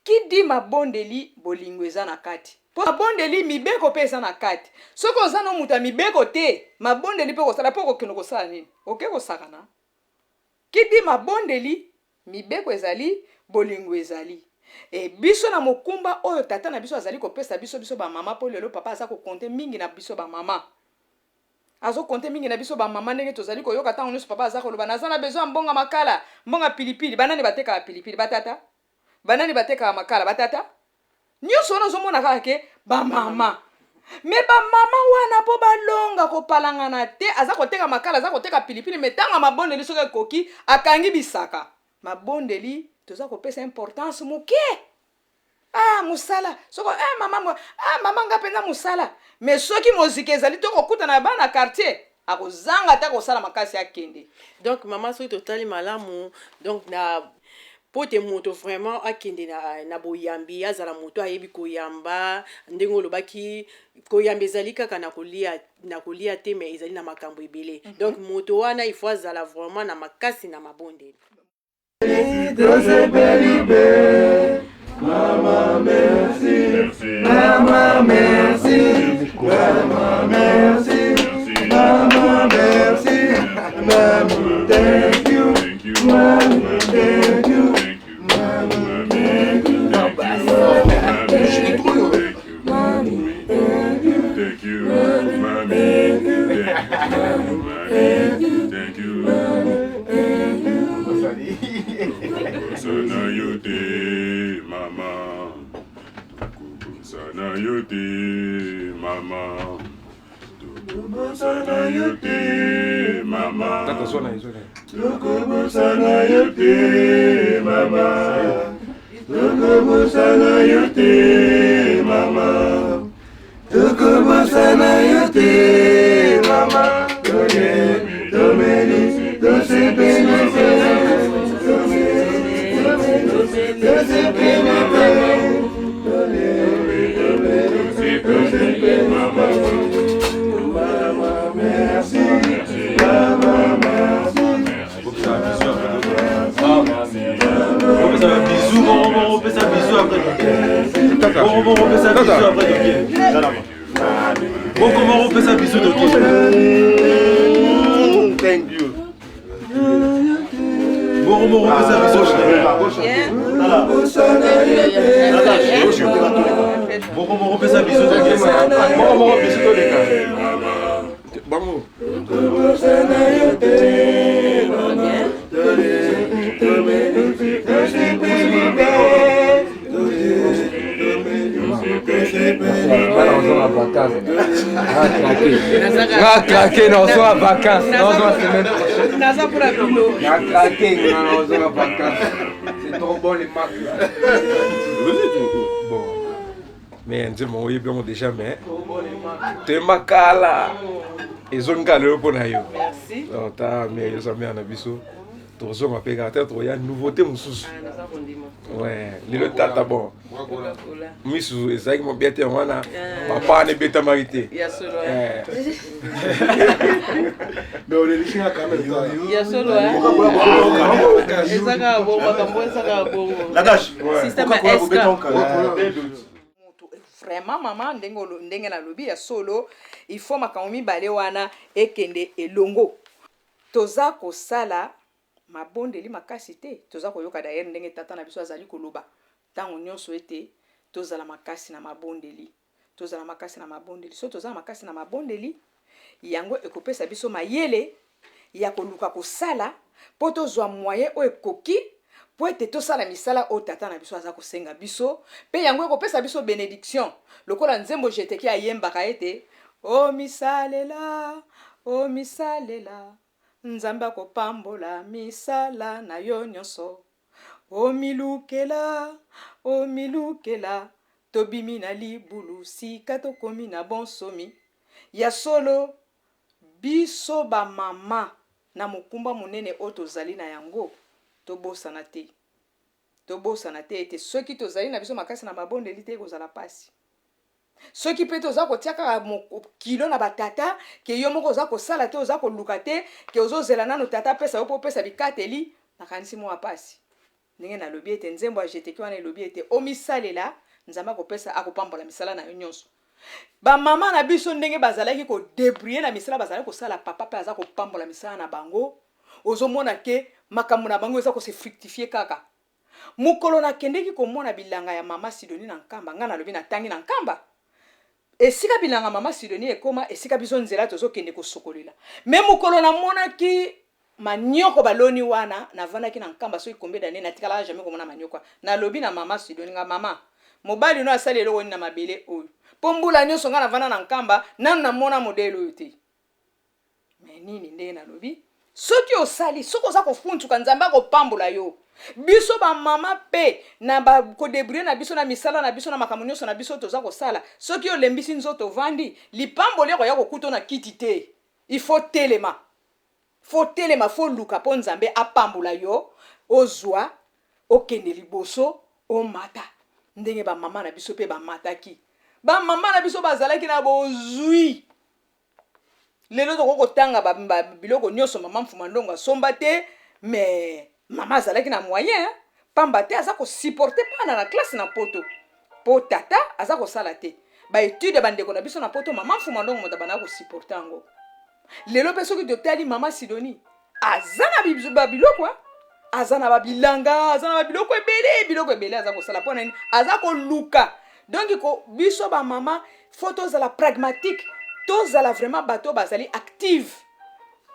qui dit mabondeli bolingo eza na kati po mabondeli mibeko pe eza na kati soki oza no moto ya mibeko te mabondeli pe okosala po okokende kosala nini oke kosakana qui dit mabondeli Mibeko ezali, bolingo ezali. Et biso na mokumba oyo tata na biso azali kopesa biso, biso ba mama, po lelo papa aza ko compter mingi na biso ba mama. Azo compter mingi na biso ba mama ndenge tozali koyoka tango nionso papa aza koloba naza na besoin ya mbongo ya makala, mbongo ya pilipili. Ba nani batekaka pilipili? Ba tata? Ba nani batekaka makala? Ba tata? Nionso wana ozomona kaka ke ba mama. Mais ba mama wana po balonga kopalangana te, aza koteka makala, aza koteka pilipili, mais tango ya mabondeli soki ekoki, akangi bisaka. Mabondeli toza kopesa importance moke. Ah mosala, soko eh mama, ah mama nga penza mosala. Mais soki moziki ezali to kokutana na bana quartier, akozanga ata kosala makasi akende. Donc mama soki totali malamu, donc na Mpo te moto vraiment akende na, na boyambi, azala moto ayebi koyamba, ndenge olobaki, koyamba ezali kaka na kolia, na kolia te, mais ezali na makambo ebele. Mm -hmm. Donc moto wana il faut azala vraiment na makasi na mabondeli. Tosepeli be, mama merci, mama merci, mama merci, mama merci, mama thank you. Mama thank you, mama thank you, Mommy, thank you, thank you, mommy, thank you, thank you, thank you, thank you. Sana yo te, mama. Sana yo te, mama. Tokobosana yo te, mama. Tata zwa na ye, zwa na ye. Tokobosana yo te, mama. Tokobosana yo te, mama. Tokobosana yo te, mama. Toye, tomeli, tosepeli te. Tomeli, tosepeli te. Toye, tomeli, tosepeli te. Mama, merci. Mama, merci. Bisou, moko moko pesa bisou après. Moko moko pesa bisou après tokie. Moko moko pesa bisou tokie. Thank you. Moko moko pesa bisou. Moko moko pesa bisou tokie. Moko moko bisou toleka. Bango. Nga craqué naozonga vacances naozonga semaine prochaine. Naza mpona bino. Nga craqué nga naozonga vacances. C'est trop bon les marques là. Bon. Mais nzembo yango oyebi yango déjà mais toyemba kala ezongi kaka lelo mpo na yo. Donc ta mère yoza mère na biso tozonga mpe kaka te tokoya nouveauté mosusu. Ouais, lelo tata bon misu ezalaki mobia te yango wana papa wana ebetamaki te. Eh. Mais olelisi nga quand même. Ya solo eza kaka bongo, makambo eza kaka bongo. Ladash. Système ya SK. Moto vraiment mama ndenge ndenge nalobi ya solo, il faut makambo mibale wana ekende elongo. Toza kosala mabondeli makasi te, toza koyoka d'ailleurs ndenge tata na biso azali koloba ntango nyonso ete tozala makasi na mabondeli, tozala makasi na mabondeli. So tozala makasi na mabondeli, yango ekopesa biso mayele ya koluka kosala mpo tozwa moyen oyo ekoki mpo ete tosala misala oyo tata na biso aza kosenga biso, mpe yango ekopesa biso benediction lokola nzembo Jeteki ayembaka ete omisalela, omisalela, Nzambe akopambola misala na yo nyonso. Omilukela, omilukela, tobimi na libulu sika tokomi na bonsomi. Ya solo, biso bamama na mokumba monene oyo tozali na yango, tobosana te, tobosana te ete soki tozali na biso makasi na mabondeli te, ekozala pasi. Soki mpe toza kotia kaka kilo na batata ke yo moko oza kosala te, oza koluka te, ke ozozela nano tata apesa yo mpo opesa bikateli, nakanisi mwa pasi. Ndenge nalobi ete nzembo ya Jeteki wana elobi ete omisalela, Nzambe akopesa, akopambola misala na yo nyonso. Bamama na biso ndenge bazalaki kodebrouiller na misala bazalaki kosala, papa mpe aza kopambola misala na bango. Ozomona ke makambo na bango eza kose fructifier kaka. Mokolo nakendeki komona bilanga ya mama Sidonie na Nkamba, ngai nalobi natangi na Nkamba. Esika bilanga mama Sidonie ekoma, esika biso nzela tozokende kosokolela. Mais mokolo namonaki manioko baloni wana, navandaki na Nkamba soki combien d'annees, natikalaka jamais komona manioko wana. Nalobi na mama Sidonie, nga mama, mobali no asali eloko nini na mabele oyo? Po mbula nyonso ngai navanda na Nkamba, nanu namona modèle oyo te. Mais nini ndenge nalobi, soki osali, soki oza kofuntuka, Nzambe akopambola yo. Biso ba mama pe na ba kodebrouiller na biso na misala na biso na makambo nyonso na biso toza kosala, soki olembisi nzoto ovandi, lipamboli ekoya kokuta na kiti te. Il faut telema, faut telema, faut luka po Nzambe apambola yo, ozwa, okende liboso, omata ndenge ba mama na biso pe bamataki. Ba mama na biso bazalaki na bozwi. Lelo tokoki kotanga ba, ba biloko nyonso mama Mfuma Ndongo asomba te, mais mama azalaki na moyen, pamba te aza kosupporter bana na classe na poto, po tata aza kosala te. Ba etude ya bandeko na biso na poto, mama Mfuma Ndongo moto abandaka kosupporter yango. Lelo pe soki totali mama Sidonie aza na ba biloko, aza na ba bilanga, aza na ba biloko ebele, biloko ebele aza kosala. Mpo na nini? Aza koluka. Donc ko, biso ba mama faut tozala pragmatique, tozala vraiment bato bazali active,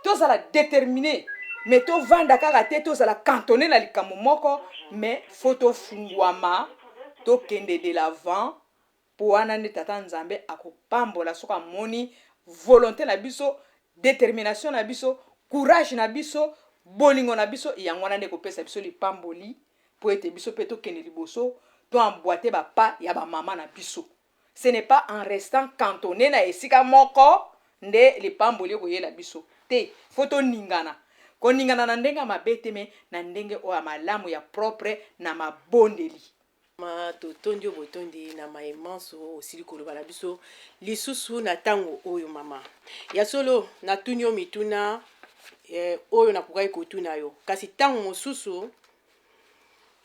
tozala déterminé, mais tovanda kaka te, tozala cantonné na likambo moko, mais faut tofungwama, tokende de l'avant. Po wana nde tata Nzambe akopambola soki amoni volonte na biso, determination na biso, courage na biso, bolingo na biso, yango wana nde ekopesa biso lipamboli po ete biso pe tokende liboso, to emboiter ba pas ya ba mama na biso. Ce n'est pas en restant cantonne na esika moko nde lipamboli ekoyela biso te. Faut toningana. Koningana na ndenge ya mabe te, mais na ndenge oyo ya malamu, ya propre, na mabondeli. Mama, totondi yo botondi na maye manso osili koloba na biso lisusu na tango oyo mama. Ya solo natuni yo mituna eh, oyo nakokaki kotuna yo, kasi tango mosusu.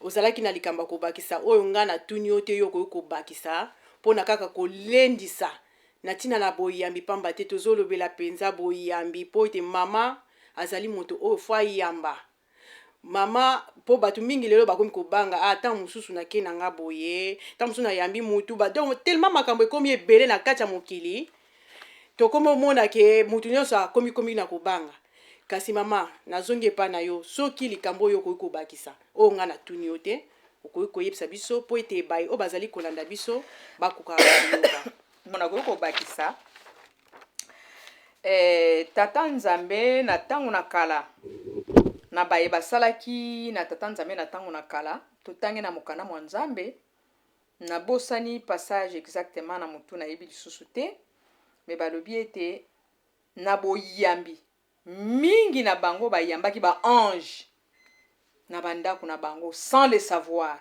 Ozalaki na likambo ya kobakisa oyo ngai natuni yo te, yo okoki kobakisa mpo na kaka kolendisa na ntina na boyambi, pamba te tozolobela mpenza boyambi mpo ete mama azali moto oyo fo ayamba mama, mpo bato mingi lelo bakomi kobanga, ah, ntango mosusu nake na nga boye, ntango mosusu nayambi mutu ba, donc tellement makambo ekomi ebele na kati ya mokili, tokomi omona ke mutu nyonso akomi komi na kobanga. Kasi mama, nazongi epai na yo, soki likambo oyo okoki kobakisa oyo ngai natuni yo te, okoki koyebisa biso mpo ete baye oyo bazali kolanda biso bakoka koyoka. Nakoki kobakisa Tata Nzambe na ntango na kala, na baye basalaki na Tata Nzambe na ntango na kala, totangi na mokanda mwa Nzambe, nabosani passage exactement na motu, nayebi lisusu te, me balobi ete na boyambi mingi na bango bayambaki ba ange na bandako na bango sans le savoir.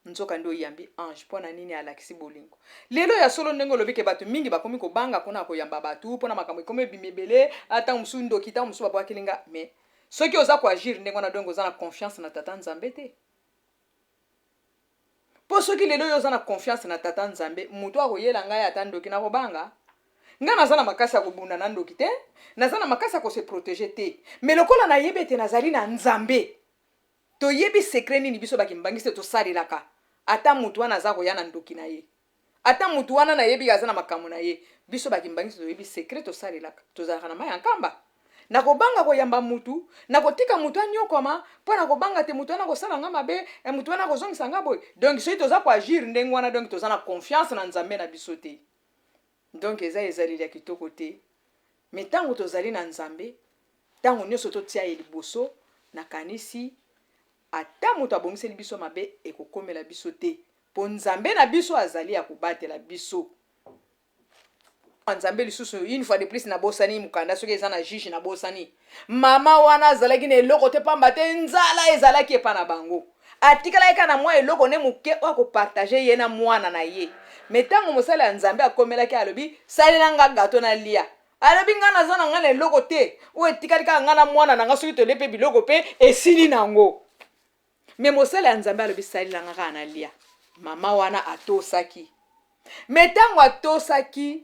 Nzoka nde oyambi ange mpo na nini? Alakisi bolingo. Lelo ya solo, ndenge olobi ke bato mingi bakomi kobanga mpona koyamba bato, mpona makambo ekomi ebima ebele, ntango mosusu ndoki, ntango mosusu babwakeli nga. Mais soki oza koagir ndenge wana, donc oza na confiance na Tata Nzambe te. Mpo soki lelo oyo oza na confiance na Tata Nzambe, moto akoyela ngai ata ndoki, nakobanga? Ngai naza na makasi ya kobunda na ndoki te, naza na makasi ya kose protéger te, mais lokola nayebi ete nazali na Nzambe, toyebi secret nini biso bakimbangisi tosalelaka. Ata motu wana aza koya na ndoki na ye, ata motu wana nayebi aza na makambo na ye, biso bakimbangisi toyebi secret tosalelaka. Tozalaka na mai ya nkamba. Nakobanga koyamba mutu, nakotika mutu anyokwama mpo nakobanga te mutu wana kosala nga mabe, mutu wana kozongisa nga boye. Donc soki toza koagir ndenge wana, donc toza na confiance na Nzambe na biso te. Donc eza ezaleli ya kitoko te. Mais ntango tozali na Nzambe, ntango nyonso totia ye liboso, nakanisi ata moto abongiseli biso mabe ekokomela biso te, mpo Nzambe na biso azali ya kobatela biso. Nzambe lisusu, une fois de plus, nabosani mokanda, soki eza na juge, nabosani. Mama wana azalaki na eloko te, pamba te nzala ezalaki epa na bango. Atikalaki kaka na mwa eloko ne moke oyo akopartage ye na mwana na ye. Me ntango mosali ya Nzambe akomelaki, alobi: "Salela nga gato nalia." Alobi: "Ngai naza na ngai na eloko te, oyo etikali kaka ngai na mwana na ngai, soki tolie mpe biloko mpe esili nango." Me mosali ya Nzambe alobi: "Salela nga kaka nalia." Mama wana atosaki. Me ntango atosaki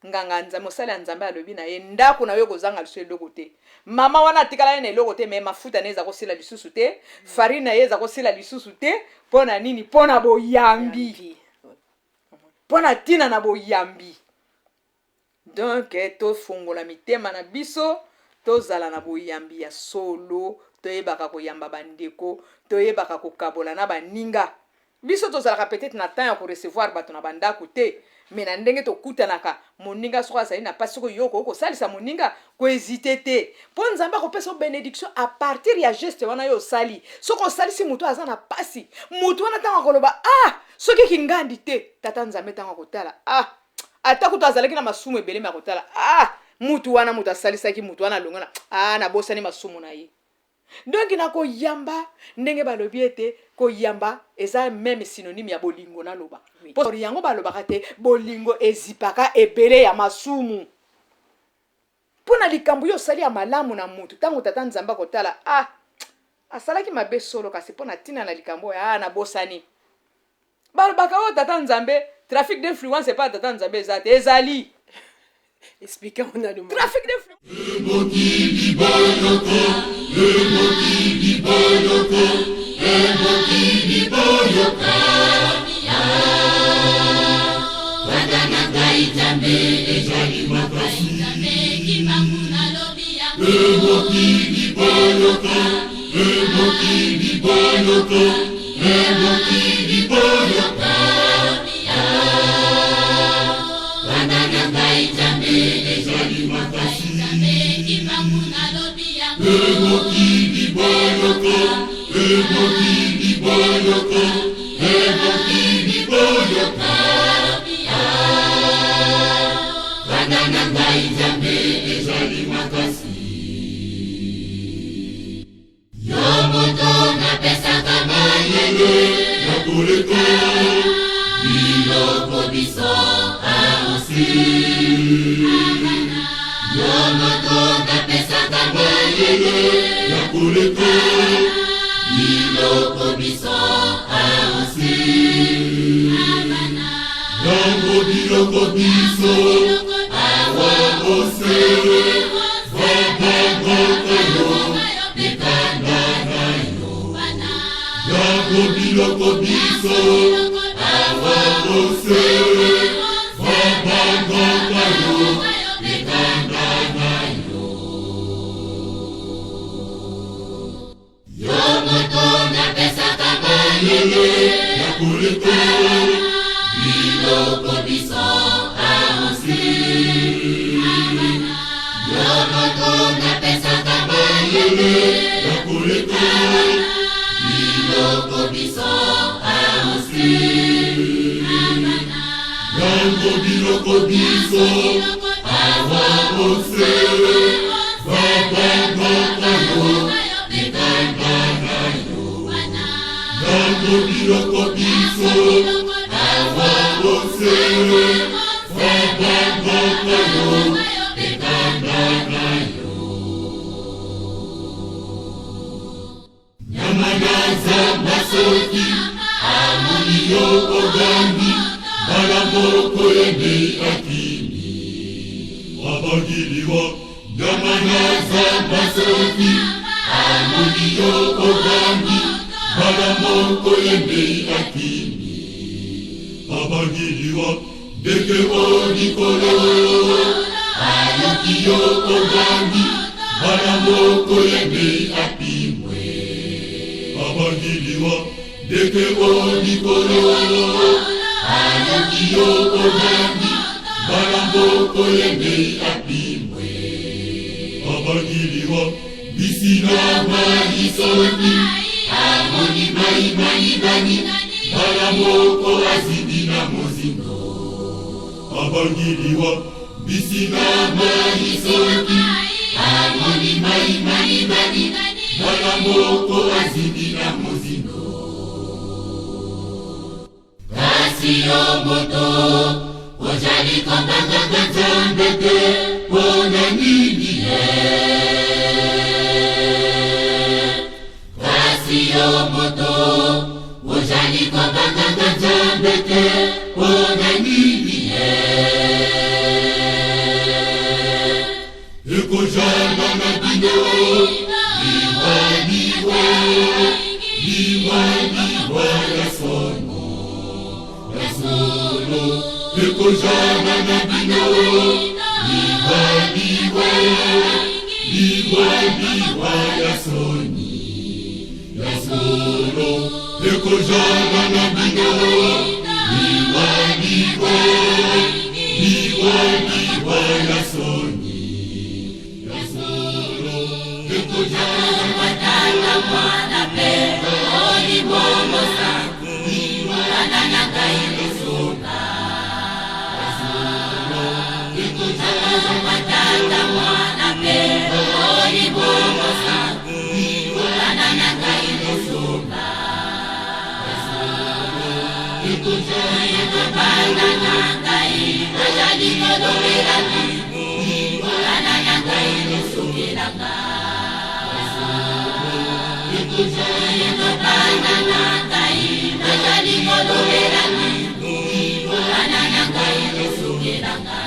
nganga Nzambe, mosali ya Nzambe alobi na ye: "Ndako na yo ekozanga lisusu eloko te." Mama wana atikala ye na eloko te, me mafuta na ye eza kosila lisusu te, farine na ye eza kosila lisusu te. Mpo na nini? Mpo na boyambi, mpo na ntina na boyambi. Donc tofongola mitema na biso, tozala na boyambi ya solo, toyebaka koyamba bandeko, toyebaka kokabola na baninga. Biso tozalaka peut-être na temps ya korecevoir bato na bandako te, me na ndenge tokutanaka, moninga soki azali na mpasi, soki yo okoki kosalisa moninga, kohésite te, mpo Nzambe akopesa yo bénédiction à partir ya geste wana yo osali. Soki osalisi moto aza na mpasi, moto wana ntango akoloba: "Ah, soki kingandi te." Tata Nzambe ntango akotala, ah, ata kutu azalaki na masumu ebele, me akotala: "Ah, mutu wana, moto asalisaki mutu wana alongona, ah, nabosani masumu na ye." Donc na koyamba, ndenge balobi ete koyamba eza même synonyme ya bolingo, naloba mpo yango balobaka te bolingo ezipaka ebele ya masumu. Mpo na likambo yo osali ya malamu na mutu, ntango Tata Nzambe akotala: "Ah, asalaki mabe solo, kasi mpo na ntina na likambo oyo, ah, nabosani." Balobaka oyo Tata Nzambe, trafic d'influence epai ya Tata Nzambe eza te, ezali. Explique yango nanu. Trafic d'influence. Mokili boyoka, mokili boyoka, mokili boyoka. Kanda na ngai Nzambe ezali makasi. Mokili boyoka, mokili boyoka, mokili boyoka. Kanda na ngai Nzambe ezali makasi. Mokili boyoka, mokili boyoka, mokili boyoka. Kanda na ngai Nzambe ezali makasi. Yo moto napesaka mayele ya koleka biloko biso aosi. Yo moto napesaka mayele ya koleka. Biloko biso aosi Yango biloko biso awa ose Babangaka yo mikanda na yo Yango biloko biso awa ose Babangaka yo mikanda na yo Yo moto napesaka mayele ya koleka biloko biso aosi. Yo moto napesaka mayele ya koleka biloko biso aosi. Yango biloko biso awa ose babangaka yo mikanda na yo. Yango biloko biso awa ose babangaka yo mikanda na yo. Nyama na zamba soki amoni yo ogangi mbala moko ye nde akimi abangi liwa. Nyama na zamba soki amoni yo ogangi mbala moko ye nde akimi abangi liwa. Ndeke o likolo ayoki yo ogangi mbala moko ye nde apimwe abangi liwa. Ndeke o likolo ayoki yo ogangi mbala moko ye nde apimwe abangi liwa. Mbisi na mai soki amoni mai manibani mbala moko azindi na mozindo abangi liwa. Mbisi na mai soki amoni mai manibani mbala moko azindi na mozindo. Kasi yo moto ozali kobangaka Nzambe te mpo na nini ye? Kasi yo moto ozali kobangaka Nzambe te mpo na nini ye? Ekozala na bino liwa liwa liwa liwa ya somo ya solo. Ekozala na bino liwa liwa liwa liwa ya soni ya solo. Ekozala na bino liwa liwa liwa liwa ya soni ya solo. Ekozala Tata, Mwana mpe Molimo Mosantu, bana na ngai losunga. Tata, Mwana mpe Molimo Mosantu, bana na ngai losunga. Bana na ngai bazali kolobela bana na ngai losungelanga. Bana na ngai bazali kolobela bana na ngai losungelanga.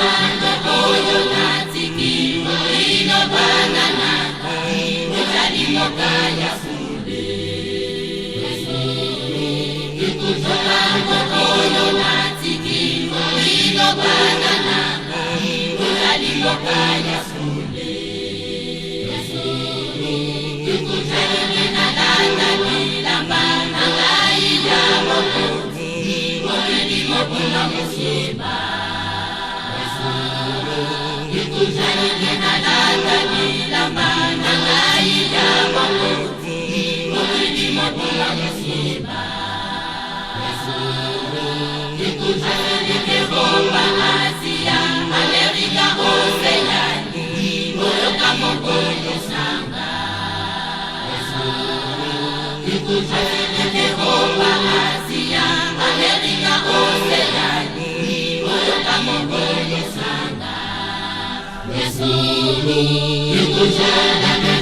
Bana oyo natiki bino bana na ngai ozali mboka ya fule. Bana oyo natiki bino bana na ngai ozali mboka ya fule. Nalata bilamba na ngai ya mokonzi, mokili mobima mosema. Nalata bilamba na ngai ya mokonzi, mokili mobima mosema. Eropa, Asia, Amerika, Oseani, oyoka mokolo sanga. Eropa, Asia, Amerika, Oseani, oyoka mokolo sanga. Ekozala na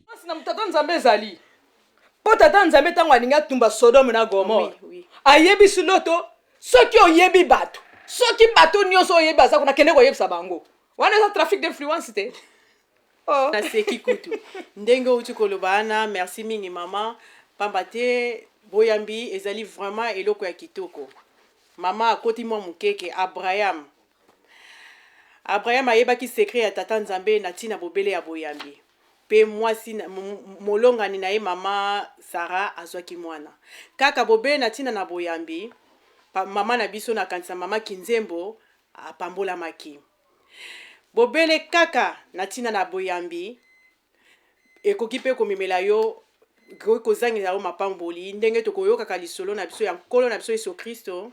Mwasi na tata nzambe ezali mpo tata nzambe ntango alingi atumba sodome na gomore Oui, oui. ayebisi loto soki oyebi bato soki bato nyonso oyebi baza kuna kende koyebisa bango wana eza trafic d'influence te oh. Naseki kutu ndenge outi koloba wana. Merci mingi mama, pamba te boyambi ezali vraiment eloko ya kitoko. Mama akoti mwa mokeke. Abraham, Abraham ayebaki secret ya tata Nzambe na ntina bobele ya boyambi, mpe mwasi molongani na ye mama Sara azwaki mwana kaka bobele na ntina na boyambi. Mama na biso, nakanisa mama Kinzembo, apambolamaki bobele kaka na ntina na boyambi. Ekoki mpe komemela yo, ekoki kozangela yo mapamboli, ndenge tokoyokaka lisolo na biso ya nkolo na biso Yesu Kristo,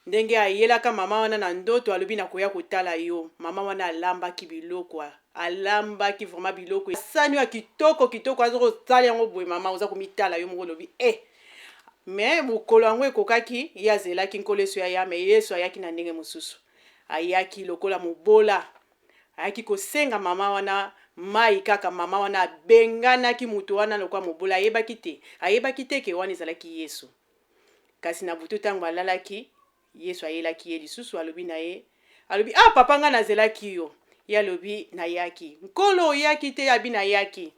ndenge ayelaka mama wana na ndoto, alobi nakoya kotala yo. Mama wana alambaki biloko, alambaki vraiment biloko, sani ya kitoko kitoko, aza kotala yango boye, mama oza komitala yo moko, olobi eh. Mais mokolo yango ekokaki, ye azelaki nkolo Yesu aya, mais Yesu ayaki na ndenge mosusu, ayaki lokola mobola, ayaki kosenga mama wana mai kaka. Mama wana abenganaki moto wana lokola mobola, ayebaki te, ayebaki te ke wana ezalaki Yesu. Kasi na butu ntango alalaki, Yesu ayelaki ye lisusu, alobi na ye, alobi: "Ah papa, ngai nazelaki yo." Ye alobi: "Nayaki nkolo, oyaki te." Abi: "Nayaki,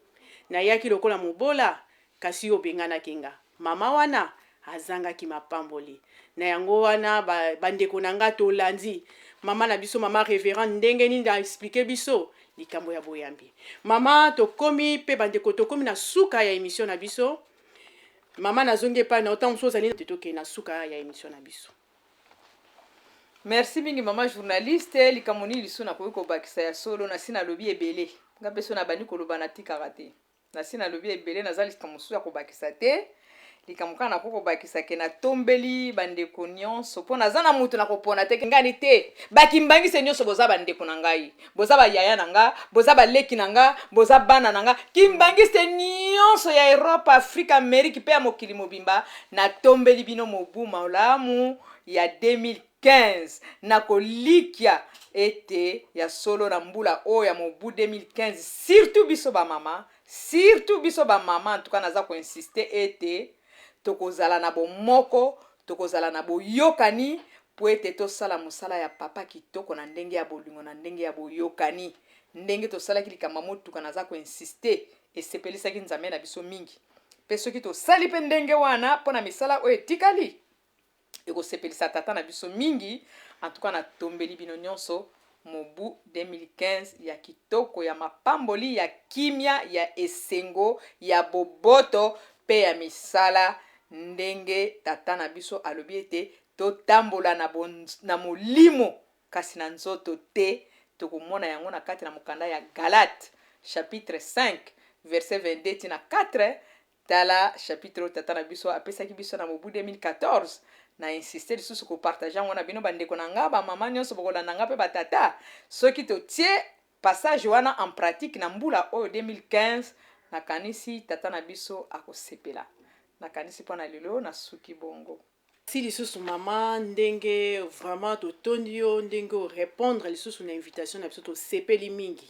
nayaki lokola mobola, kasi yo obenganaki nga." Mama wana azangaki mapamboli na yango wana. Bandeko na nga, tolandi mama na biso, mama révérend, ndenge nini aexpliquer biso likambo ya boyambi. Mama, tokomi mpe, bandeko, tokomi na suka ya émission na biso. Mama, nazongi epai na yo, ntango mosusu ozali, tokende na suka ya émission na biso. Merci mingi mama journaliste. Likambo nini lisusu nakoki kobakisa? Ya solo, nasi nalobi ebele. Nga mpe so nabandi koloba, natikaka te. Nasi nalobi ebele, naza likambo mosusu ya kobakisa te. Likambo kaka nakoki kobakisa ke natombeli bandeko nyonso mpo naza na moto na kopona te ngani te bakimbangise nyonso boza bandeko na ngai boza bayaya na nga boza baleki na nga boza bana na nga kimbangiste nyonso ya Europe Afrique Amerique mpe ya mokili mobimba natombeli bino mobu malamu ya 2015 na kolikia ete ya solo na mbula oyo ya mobu 2015 surtout biso bamama Surtout biso ba maman en tout cas naza ko insister ete tokozala na bomoko, tokozala na boyokani po ete tosala mosala ya papa kitoko na ndenge ya bolingo na ndenge ya boyokani. Ndenge tosalaki likambo ya motuka naza ko insister esepelisaki Nzambe na biso mingi. Pe soki tosali pe ndenge wana pona misala oyo etikali ekosepelisa tata na biso mingi. En tout cas natombeli bino nionso mobu 2015 ya kitoko ya mapamboli ya kimia ya esengo ya boboto pe ya misala ndenge tata na biso alobi ete totambola na, na molimo kasi na nzoto te. Tokomona yango na kati na mokanda ya Galate chapitre 5 verset 22 ti na 4. Tala chapitre oyo tata na biso apesaki biso na mobu 2014. Na insister lisusu ko partager yango na bino ba ndeko na nga, ba mama nionso bokolanda nga pe ba tata. Soki totie passage wana en pratique na mbula oyo 2015, nakanisi tata na biso akosepela. Nakanisi mpo na lelo nasuki bongo. Merci lisusu maman ndenge vraiment totondi yo ndenge o repondre lisusu na invitation na biso tosepeli mingi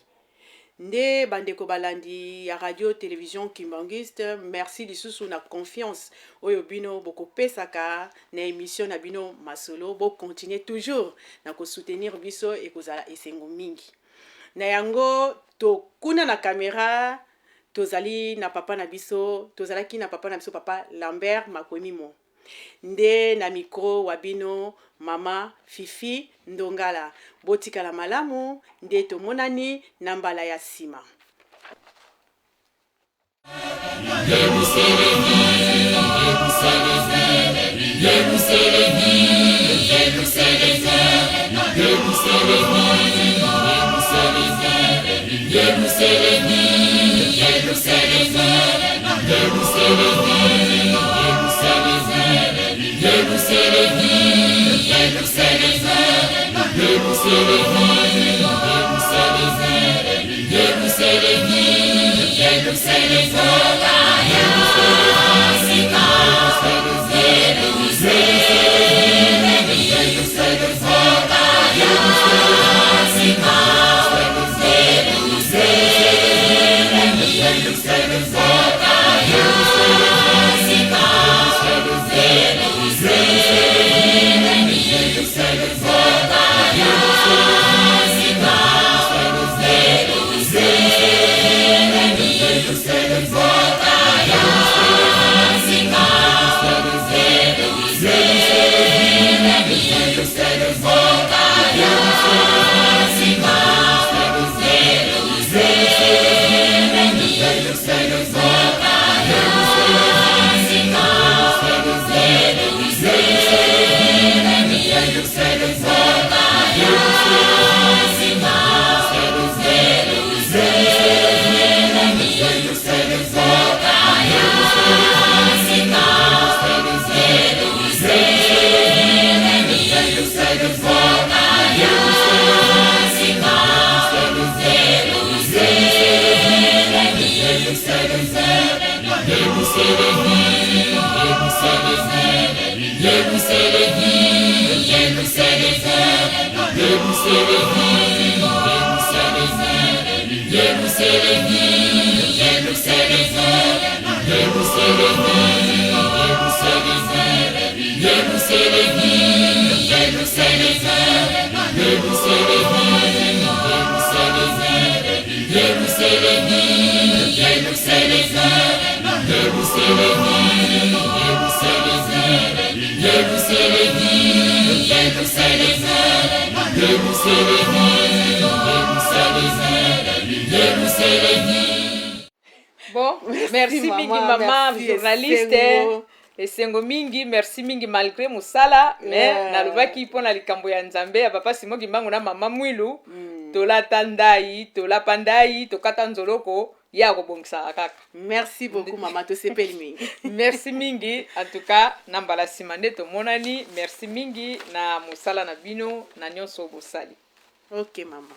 nde bandeko balandi ya radio television kimbanguiste merci lisusu na confiance oyo bino bokopesaka na emission na bino masolo bo continuer toujours na ko soutenir biso ekozala esengo mingi na yango to kuna na camera tozali na papa na biso tozalaki na papa na biso papa Lambert Makwemimo nde na micro wa bino mama Fifi Ndongala botikala malamu nde tomonani na mbala ya sima. Bon, merci, merci mingi mama, journaliste. Esengo mingi, merci mingi malgre mosala, mais nalobaki mpo na likambo ya Nzambe ya papa Simon Kimbangu na mama Mwilu. Tolata ndai, tolapa ndai, tokata nzoloko, ye akobongisaka kaka. Merci beaucoup mama, tosepeli mingi. Merci mingi en tout cas, na mbala nsima nde tomonani. Merci mingi na mosala na bino, na nyonso bosali. Ok mama.